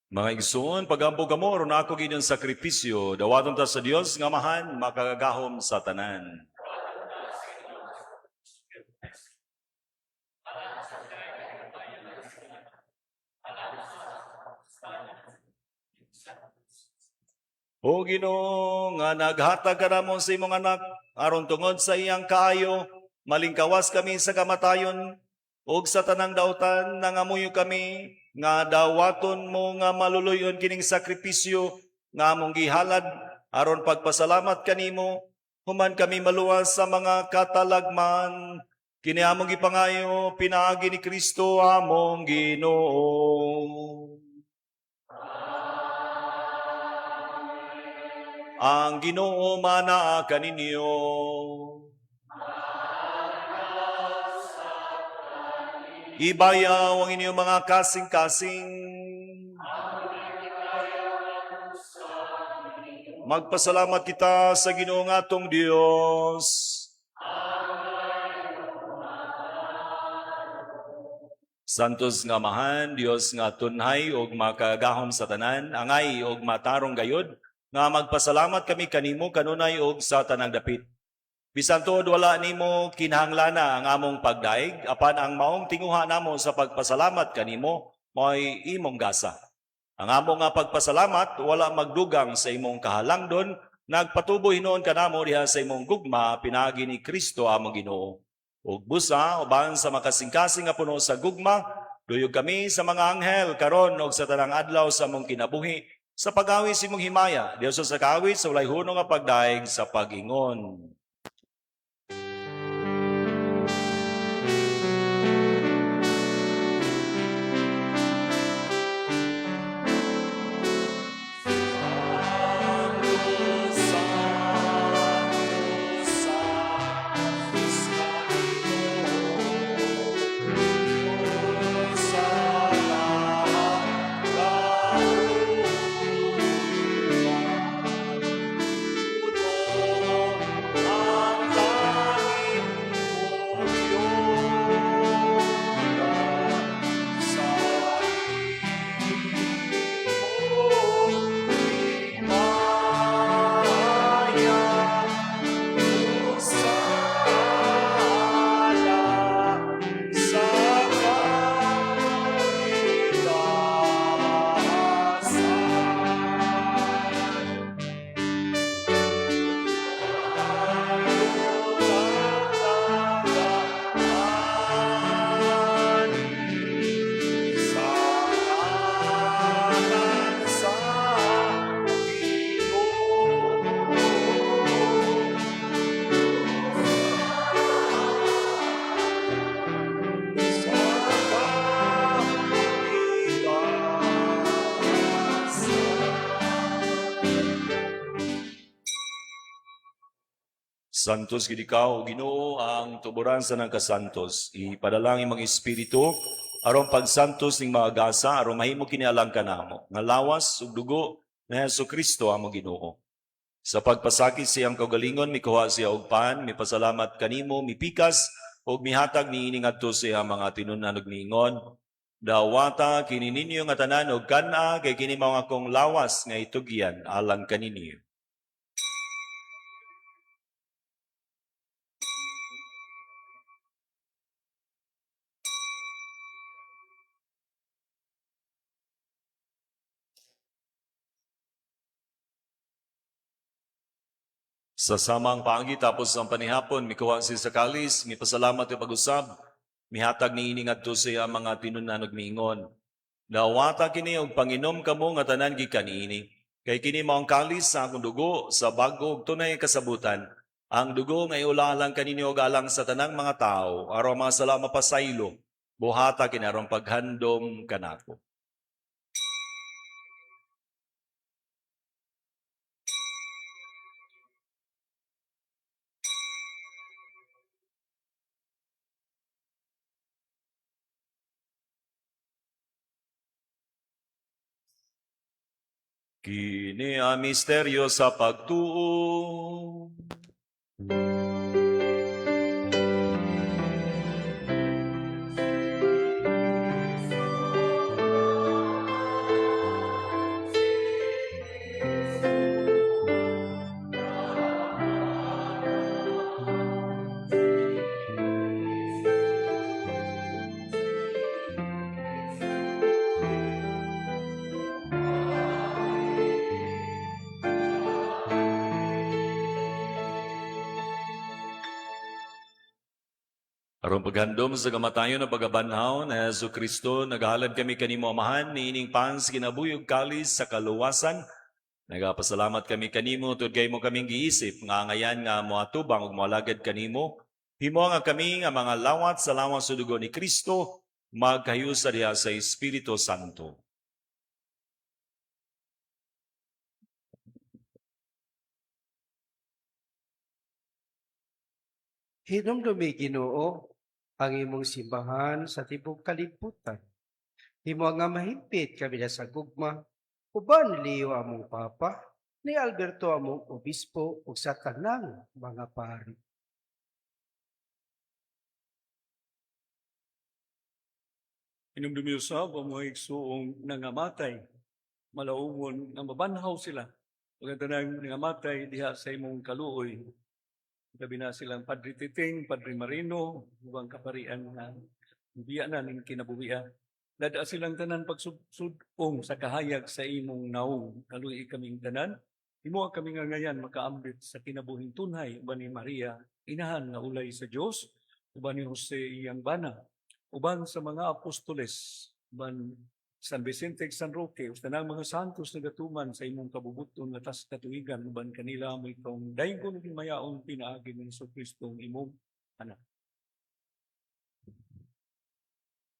Mga igsoon, pagampo kamo, aron ako inyong sakripisyo, dawaton ta sa Dios nga Amahan, makagagahom sa tanan. O Ginoo, nga naghatag kanamo sa imong anak, aron tungod sa iyang kaayo, malingkawas kami sa kamatayon, ug sa tanang dautan, nangamuyo kami, nga dawaton mo nga maluluyon kining sakripisyo, nga among gihalad, aron pagpasalamat kanimo, human kami maluwas sa mga katalagman, kini among gipangayo, pinaagi ni Kristo among Ginoo. Ang Ginoo manaa kaninyo. Ibayaw ang inyong mga kasing-kasing. Magpasalamat kita sa Ginoo nga atong Dios. Santos nga Amahan, Dios nga tunhay ug makagahom sa tanan, angay ug matarong gayod, nga magpasalamat kami kanimo kanunay ug sa tanang dapit. Bisan tuod wala nimo kinahanglana ang among pagdaig, apan ang maong tinguha namo sa pagpasalamat kanimo mo'y imong gasa. Ang among nga pagpasalamat wala magdugang sa imong kahalangdon, nagpatubo hinuon kanamo diha sa imong gugma pinaagi ni Kristo among Ginoo. Ug busa uban sa makasingkasing nga puno sa gugma, duyog kami sa mga anghel karon ug sa tanang adlaw sa among kinabuhi sa pag-awit sa imong himaya, Dios sa kawit sa walay hunong nga pagdaig sa pag-ingon. Santos gid ikaw, Ginoo, ang tuburan sa nang kasantos. Ipadala ang imong espiritu aron pagsantos ning mga gasa aron mahimo kini alang kanamo. Nga lawas ug dugo ni Hesus Kristo among Ginoo. Sa pagpasakit sa iyang kaugalingon, mikuha siya og pan, mipasalamat kanimo, mipikas ug mihatag niini ngadto sa iyang mga tinun-an ug miingon, "Dawata kini ninyo nga tanan og kan-a, kay kini mao ang akong lawas nga itugyan alang kaninyo." Sa samang paagi tapos ang panihapon, mikuha siya sa kalis, mipasalamat ug pag-usab, mihatag niini ngadto sa iyang mga tinun-an ug miingon, "Dawata kini og panginom kamo nga tanan gikan niini. Kay kini mao ang kalis sa akong dugo sa bag-o ug tunay kasabutan. Ang dugo nga iula alang kaninyo ug alang sa tanang mga tao, aron mga sala mapasaylo. Buhata kini aron paghandom kanako." Kini ang misteryo sa pagtuo. Aron paghandom sa kamatayon ug pagkabanhaw ni Hesus Kristo, naghalad kami kanimo, Amahan, niining pan sa kinabuhi ug kalis sa kaluwasan. Nagapasalamat kami kanimo tungod kay imo kaming giisip nga angayan nga moatubang ug moalagad kanimo. Himo nga kami nga mga lawat sa lawas ug dugo ni Kristo magkahiusa diha sa Espiritu Santo. Hinumdumi, Ginoo, ang imong simbahan sa tibok kalibutan. Himo nga mahimpit kami na sa gugma, uban ni Leo among Papa, ni Alberto among Obispo, ug sa tanang mga pari. Hinumdumi usab ang mga igsuong nangamatay, malaumon nga mabanhaw sila. Ug ang tanang nangamatay diha sa imong kaluoy. Labi na silang Padre Titing, Padre Marino, ubang kaparian nga biya na ning kinabuhia. Lada silang tanan pagsudong sa kahayag sa imong naong. Kaluoyi kaming tanan. Himoa kami nga angayan makaambit sa kinabuhing tunhay uban ni Maria, inahan nga ulay sa Dios, uban ni Jose iyang bana, uban sa mga apostoles, uban San Vicente ug San Roque, ug tanang mga santos nga gatuman sa imong kabubuton nga tas katuigan, uban kanila mo itong daygon ug himayaon pinaagi ni Hesus Kristo ang imong anak.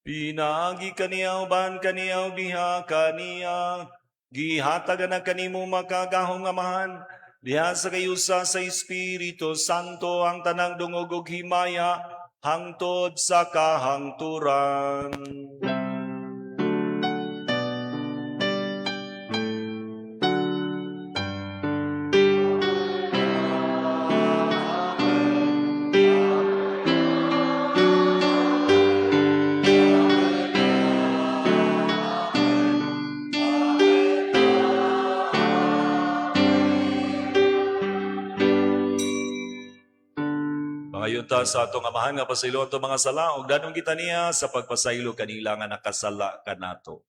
Pinaagi kaniya, uban kaniya, ug diha kaniya, gihatag na kanimo makagahom nga Amahan diha sa kahiusa sa Espiritu Santo ang tanang dungog ug himaya hangtod sa kahangturan. Pangayon ta sa atong Amahan nga pasayloan atong mga sala ug danon kita niya sa pagpasaylo kanila nga nakasala kanato.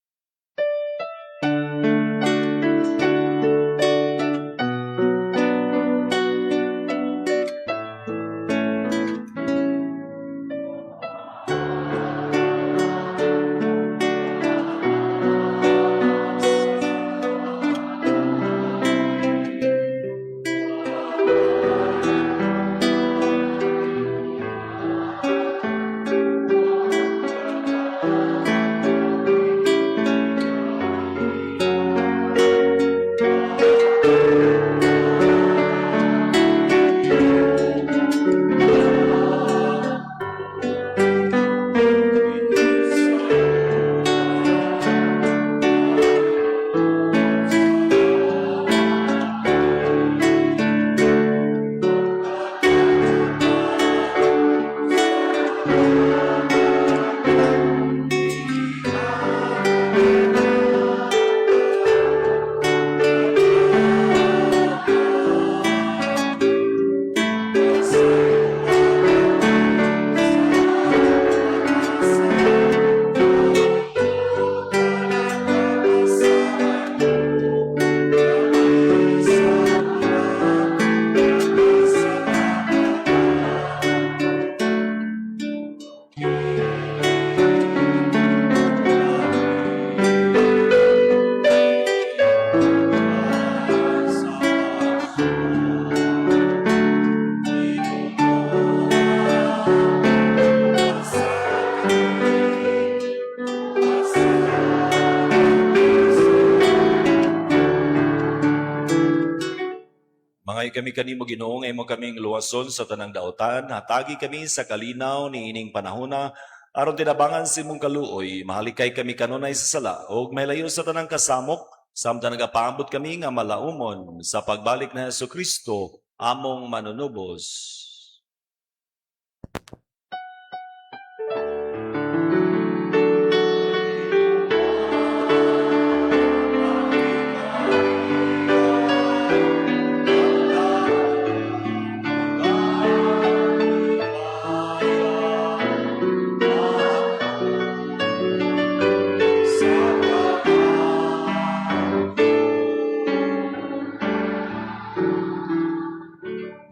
Mangayo kami kanimo, Ginoo, nga imo kaming luwason sa tanang daotan, hatagi kami sa kalinaw niining panahona aron tinabangan sa imong kaluoy, mahalikay kami kanunay sa sala ug mahilayo sa tanang kasamok samtang nagapaambot kami nga malaumon sa pagbalik ni Hesus Kristo among manunubos.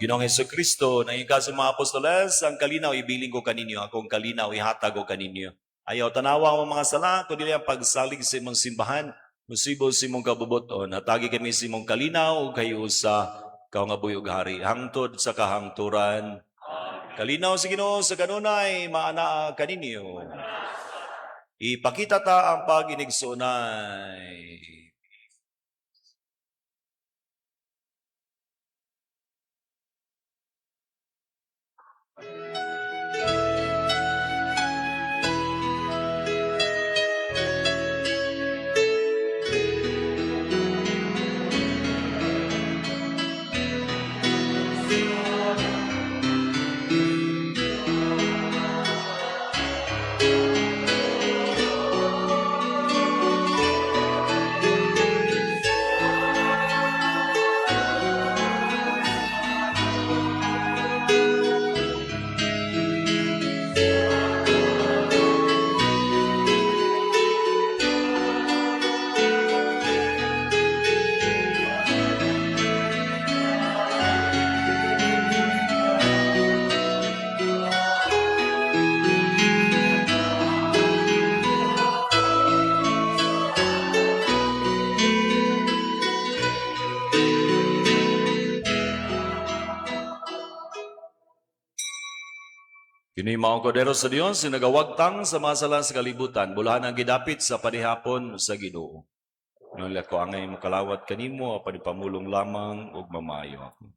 Ginoong Kristo, nangika sa mga apostoles, "Ang kalinaw ibilin ko kaninyo, akong kalinaw ihatag ko kaninyo. Ayaw tanawa ang mga sala, kundi ang pagsalig sa imong simbahan, musibo sa imong kabubuton, hatagi kami sa imong kalinaw, ug kayo sa kaungabuhi ug hari, hangtod sa kahangturan. Kalinaw sa Ginoo sa kanunay, maanaa kaninyo." Ipakita ta ang pag-inigsoonay. Kini maong kordero sa Dios, nagawagtang sa mga sala sa kalibutan, bulahan ang gidapit sa panihapon sa Ginoo. Dili ko angay mokalawat kanimo, apan ipamulong lamang ug mamayo ako.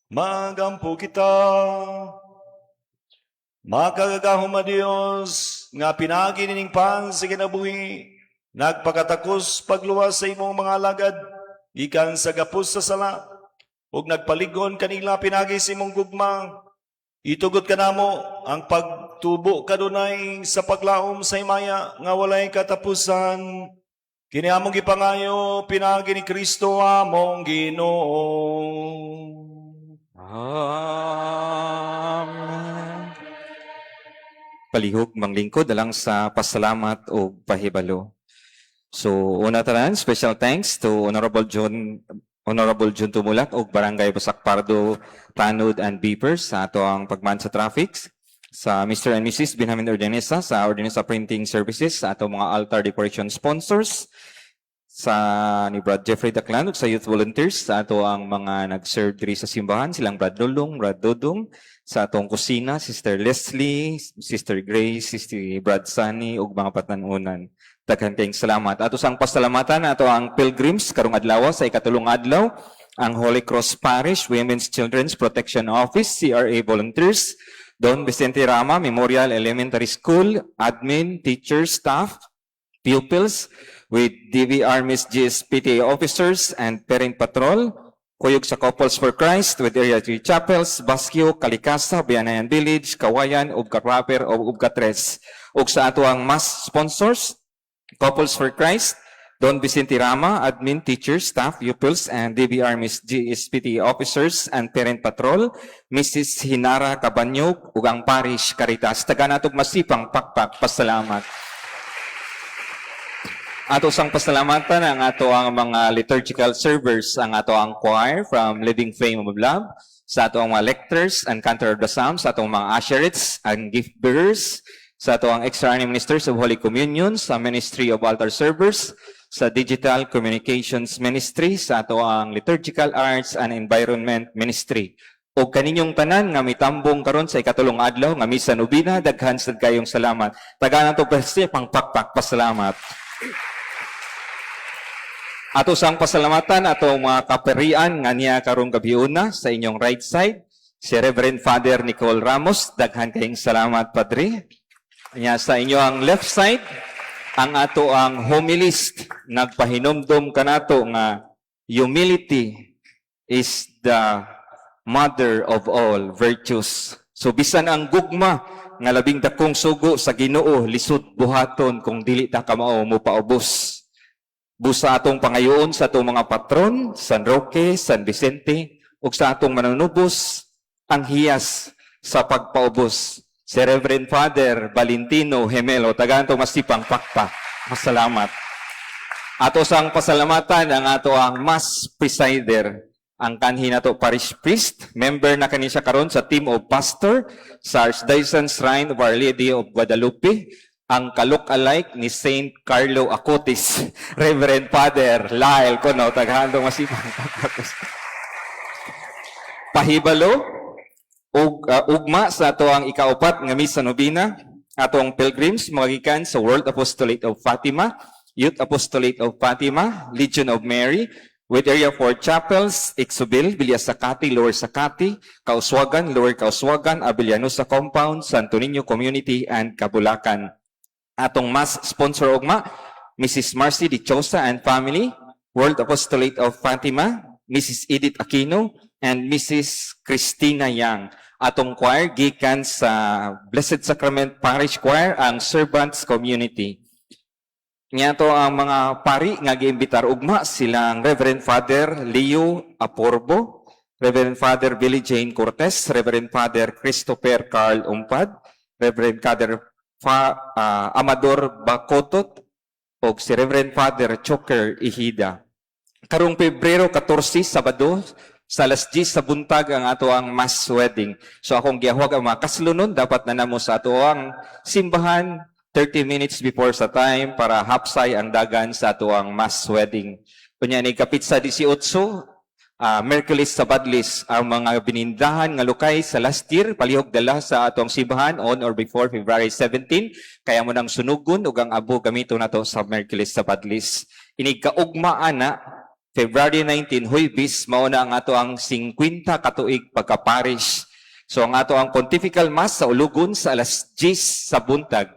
Magampo kita. Makagagahom a Dios, nga pinagi nining pan sa kinabuhi, nagpakatakos pagluwas sa imong mga alagad, gikan sa gapos sa sala, ug nagpalig-on kanila pinagi sa imong gugma. Itugot kanamo ang pagtubo kadunay sa paglaom sa himaya nga walay katapusan. Kini among gipangayo pinagi ni Kristo among Ginoo. Amen. Palihog manglingkod alang sa pasalamat o pahibalo. So una tanan, special thanks to Honorable John Tumulak og Barangay Basak Pardo, Tanod and Beepers sa ato ang pagman sa traffic, sa Mr. and Mrs. Benjamin Ordanesa sa Ordanesa Printing Services, sa ato mga altar decoration sponsors, sa ni Brad Jeffrey Daclan ug sa youth volunteers, sa ato ang mga nag-serve diri sa simbahan, silang Brad Lulong, Brad Dodong, sa atong kusina, Sister Leslie, Sister Grace, Sister Brad Sunny ug mga patanunan. Daghan kayong salamat. Ato sang pasalamatan ato ang pilgrims karong adlaw sa ikatulong adlaw, ang Holy Cross Parish Women's Children's Protection Office, CRA volunteers, Don Vicente Rama Memorial Elementary School, admin, teachers, staff, pupils, with DVR Miss GSPTA officers and parent patrol, Kuyog sa Couples for Christ with Area 3 Chapels, Basquio, Kalikasa, Bianayan Village, Kawayan, ug Kapraper ug Katres. Ug sa ato ang mass sponsors, Couples for Christ, Don Vicente Rama, admin, teachers, staff, pupils, and DVR Miss GSPT officers and parent patrol, Mrs. Hinara Cabanyog, ug ang Parish Caritas. Taga natog masipang pakpak, pasalamat. Ato sang pasalamatan ang ato ang mga liturgical servers, ang ato ang choir from Living Flame of Love, sa ato ang mga lectors and cantor of the Psalms, sa atong mga usherates and gift bearers, sa ato ang extraordinary ministers of Holy Communion, sa Ministry of Altar Servers, sa Digital Communications Ministry, sa ato ang Liturgical Arts and Environment Ministry. O kaninyong tanan nga mitambong karon sa ikatulong adlaw nga misa nobina, daghan sad kayong salamat. Tagaan nato perse pang pakpak pasalamat. Ato sang pasalamatan ato mga kaparian nga niya karong gabiuna sa inyong right side, si Reverend Father Nicole Ramos, daghan kayong salamat, Padre. Nya sa inyo ang left side, ang ato ang homilist, nagpahinumdom kanato nga humility is the mother of all virtues. So bisan ang gugma nga labing dakong sugo sa Ginoo, lisod buhaton kung dili ta kamao mo paubos. Busa atong pangayoon sa atong mga patron, San Roque, San Vicente, ug sa atong manunubos, ang hiyas sa pagpaubos. Si Reverend Father Valentino Gemelo, tagaan masipang pakpak. Masalamat. Ato sang pasalamatan ang ato ang mass presider, ang kanhi nato parish priest, member na kani siya karon sa team of pastor sa Archdiocese Shrine of Our Lady of Guadalupe, ang ka-look-alike ni Saint Carlo Acutis, Reverend Father Lyle Kono, taghandong masipang. Pahibalo, ug ugma sa ato ang ikaupat nga misa nobina, atong pilgrims magikan sa World Apostolate of Fatima, Youth Apostolate of Fatima, Legion of Mary, with Area 4 Chapels, Ixobil, Villa Sakati, Lower Sakati, Kauswagan, Lower Kauswagan, Abellanosa Compound, Santo Niño Community, and Kabulacan. Atong mass sponsor ugma, Mrs. Marcy Dichosa and family, World Apostolate of Fatima, Mrs. Edith Aquino, and Mrs. Christina Yang. Atong choir gikan sa Blessed Sacrament Parish Choir, ang Servants Community. Nya to ang mga pari nga giimbitar ugma, silang Reverend Father Leo Aporbo, Reverend Father Billy Jane Cortez, Reverend Father Christopher Carl Umpad, Reverend Father Amador Bacotot, ug si Reverend Father Choker Ihida. Karong Pebrero 14, Sabado, sa alas 10 sa buntag ang ato ang mass wedding. So akong giahwag ang mga kaslunon, dapat na namo sa ato ang simbahan 30 minutes before sa time para hapsay ang dagan sa ato ang mass wedding. Kunya ni kapit sa 18, Merkulis sa Badlis ang mga binindahan nga lukay sa last year palihog dala sa atong simbahan on or before February 17, kaya mo nang sunugon ug ang abo gamito nato sa Merkulis sa Badlis. Inig kaugma ana February 19, Huybis, mao na ang ato ang 50 katuig pagka-parish. So ang ato ang Pontifical Mass sa Ulugon sa alas 10 sa buntag.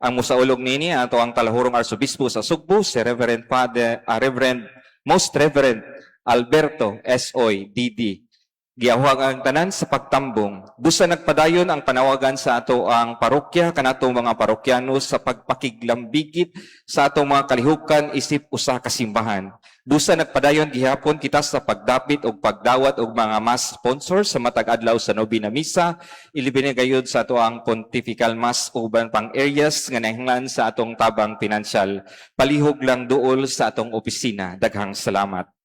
Ang musaulog nini ato ang Talahurong Arsobispo sa Sugbo, si Reverend Father, Reverend Most Reverend Alberto S.O. D.D. Giahuag ang tanan sa pagtambong. Busa nagpadayon ang panawagan sa ato ang parokya kanatong mga parokyano sa pagpakiglambigit sa atong mga kalihukan isip usa ka simbahan. Busa nagpadayon gihapon kita sa pagdapit og pagdawat og mga mass sponsor sa matag adlaw sa nobina misa, ilibi na gayud sa ato ang Pontifical Mass uban pang areas nga nahinglan sa atong tabang pinansyal. Palihog lang duol sa atong opisina. Daghang salamat.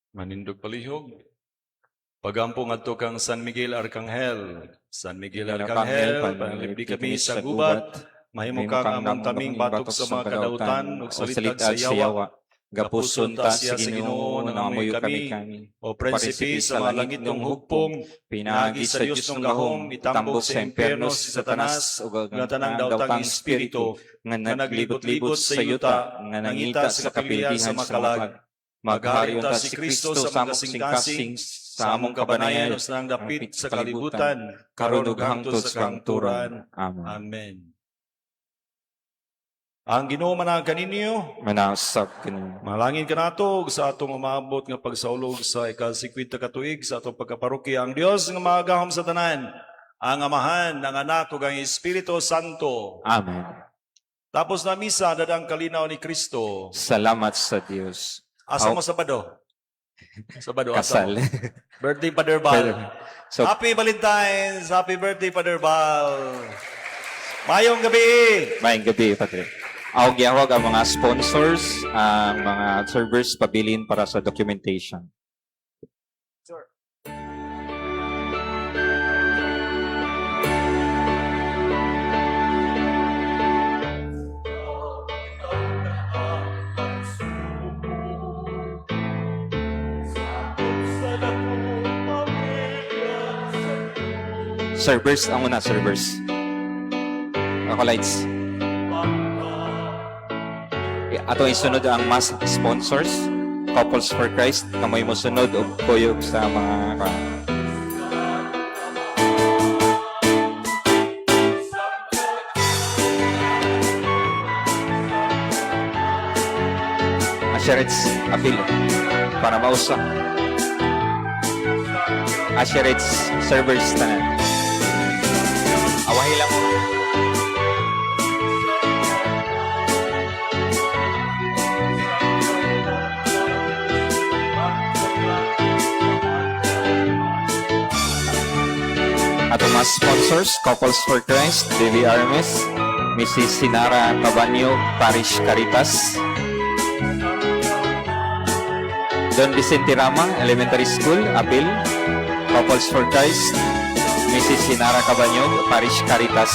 Manindog palihog. Pagampo ngadto kang San Miguel Arcangel. San Miguel Arcangel, panalipdi kami sa gubat. Mahimo kang among taming batok sa mga kadautan ug salitag sa yawa. Gapuson ta sa Ginoo, nangamuyo kami kami. O prinsipe sa mga langit ng hugpong, Pinaagi sa Dios ng gahom, itambok sa impyerno si Satanas ug nga tanang daotang espiritu nga naglibot-libot sa yuta, nga nangita sa kapildihan sa makalag. Maghari unta si Kristo sa mga kasing-kasing sa among kabanayan kabanayan o sa nang dapit sa kalibutan, karon ug hangtod sa kahangturan. Amen. Amen. Ang Ginoo manang kaninyo, Manasab kini. Malangin kanato ug sa atong umaabot nga pagsaulog sa ika-50 ka tuig sa atong pagkaparokya ang Dios nga magahom sa tanan, ang Amahan, ang Anak ug ang Espiritu Santo. Amen. Tapos na misa dadang kalinaw ni Kristo. Salamat sa Dios. Asa mo Sabado? Sabado asa Kasal. mo? Birthday Father Bal. So Happy Valentine's, happy birthday Father Bal. Mayong gabi. Maayong gabi, Padre. Ako gihawag ang mga sponsors, ang mga servers pabilin para sa documentation. Servers ang una, servers. Acolytes. Ato isunod ang mass sponsors, Couples for Christ, kamoy mo sunod og kuyog sa mga Asherets appeal para mausa. Asherets servers tanan. Awahi lang. Atong mga sponsors, Couples for Christ, Devi Armes, Mrs. Sinara Cabanyo, Parish Caritas, Don Vicente Rama, Elementary School, Apil, Couples for Christ, Mrs. Sinara Cabanyo, Parish Caritas.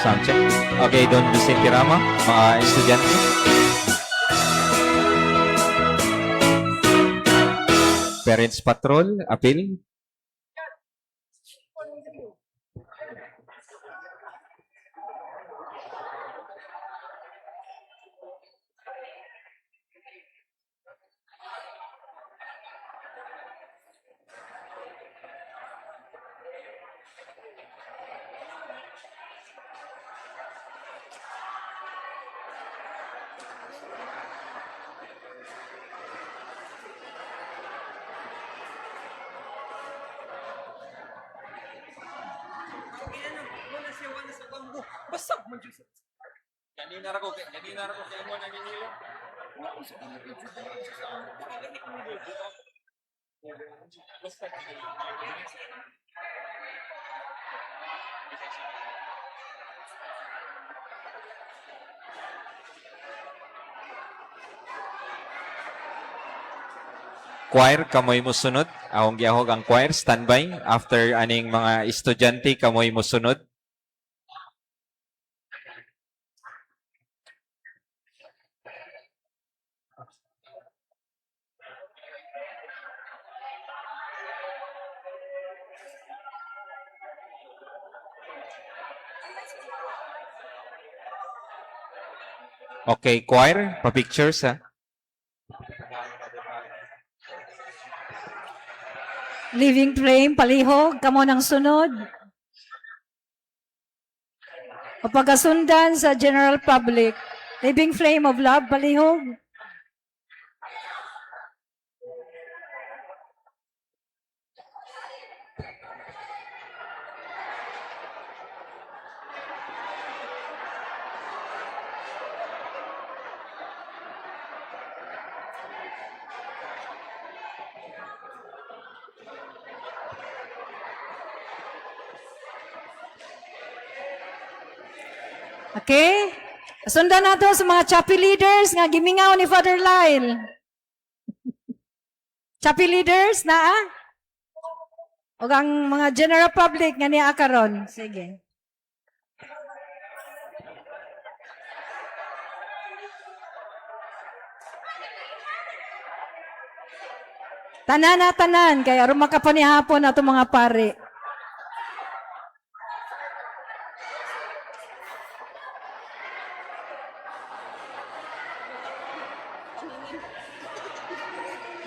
Sound check. Okay, Don Vicente Rama, mga estudyante. Parents Patrol, appeal. Choir, kamoy musunod. Akong giahog ang choir, standby. After aning mga estudyante, kamoy musunod. Okay, choir, pa-pictures ha. Living Flame, palihog, kamo ng sunod. O pagkasundan sa general public, Living Flame of Love, palihog. Okay? Sundan nato sa mga chapel leaders nga gimingaw ni Father Lyle. Chapel leaders na ah? O ang mga general public nga niya karon. Sige. Tanan na tanan kay aron makapanihapon ato mga pare.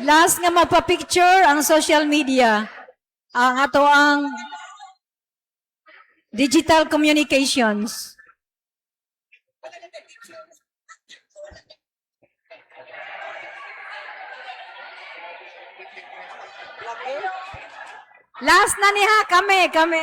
Last nga mapapicture ang social media. Ang ato ang digital communications. Last na niha kami, kami.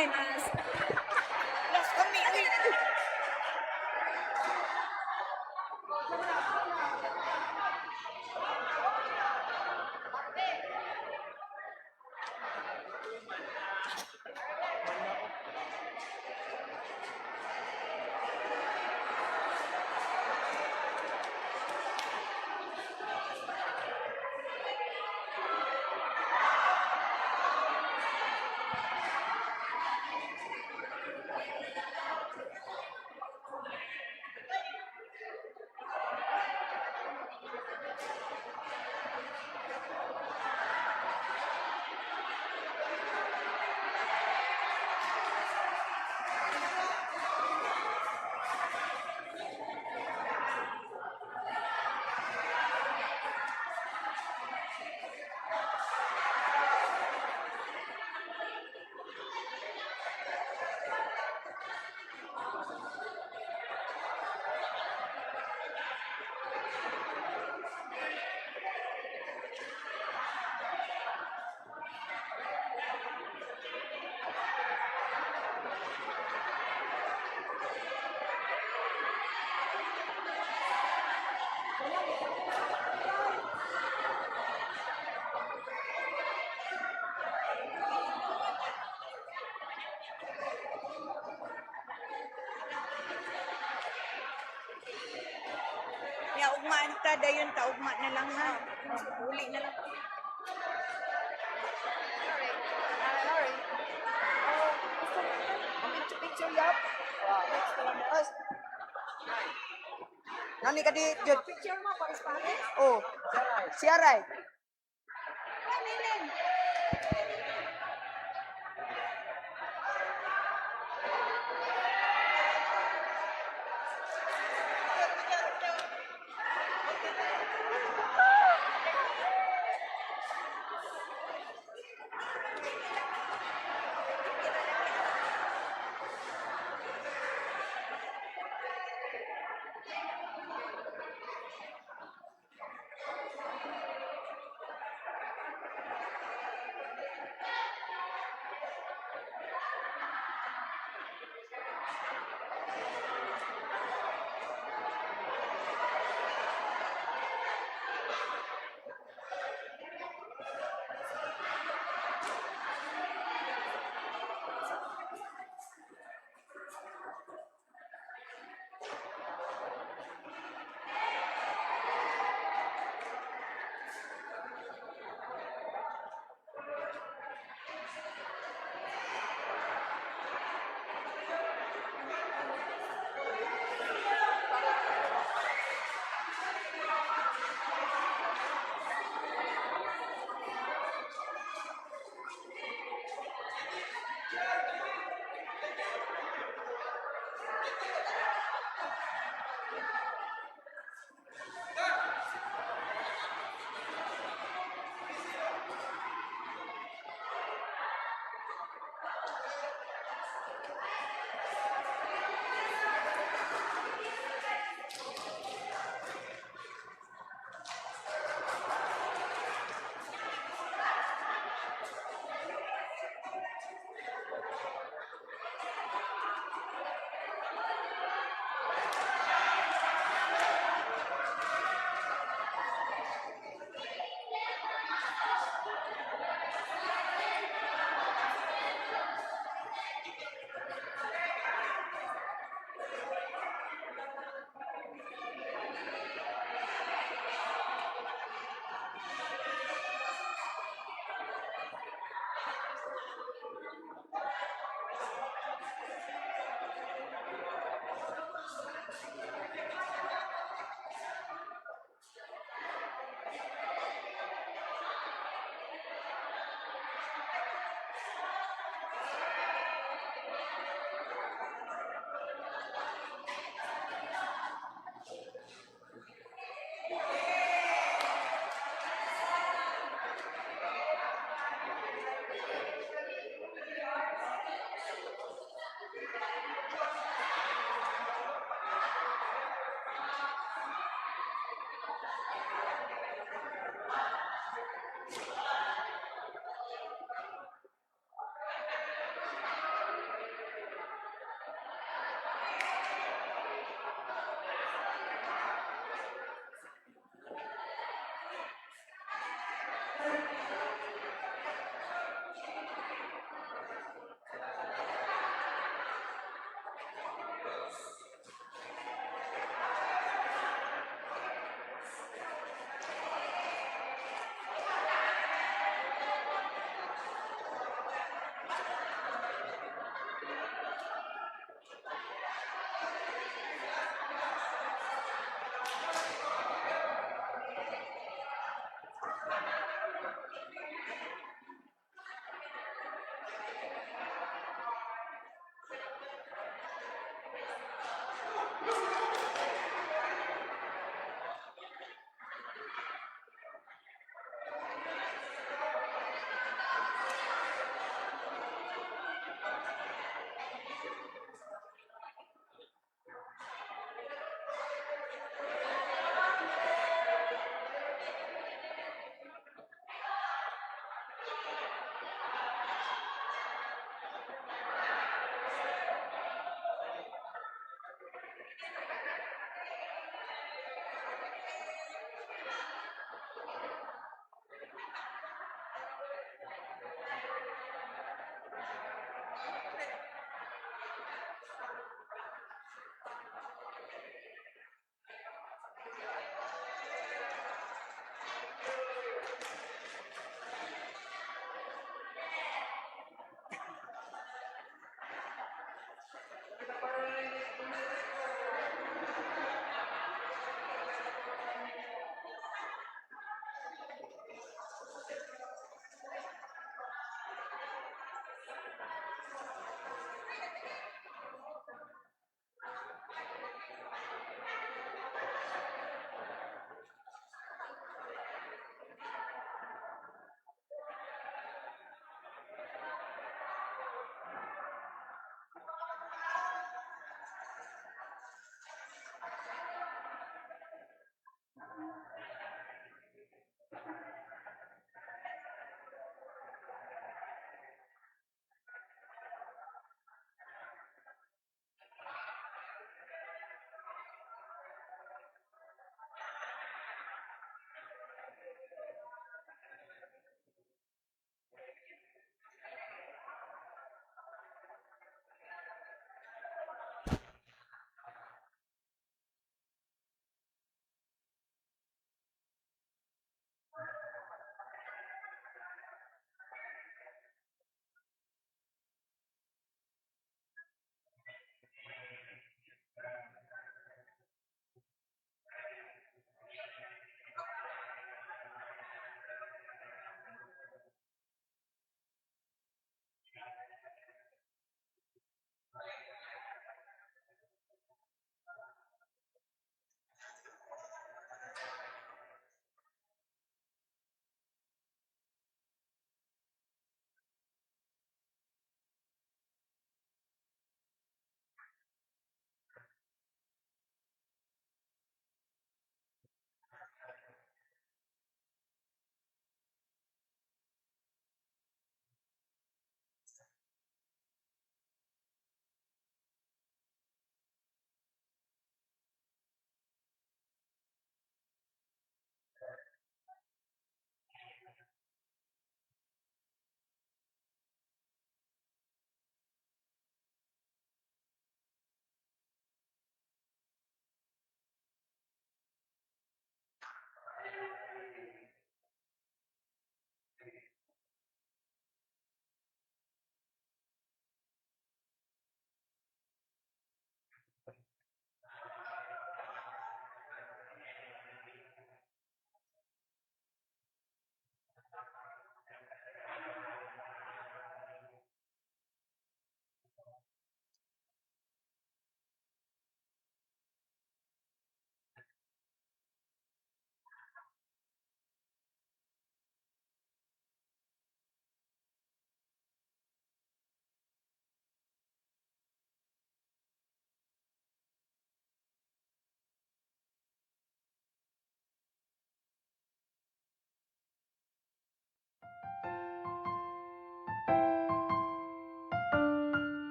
Ya, ugma ta, dayon ta, ugma na lang ha. Uli na lang. Nani ka di jud. Picture mo, pares-pares. Oh. Siaray.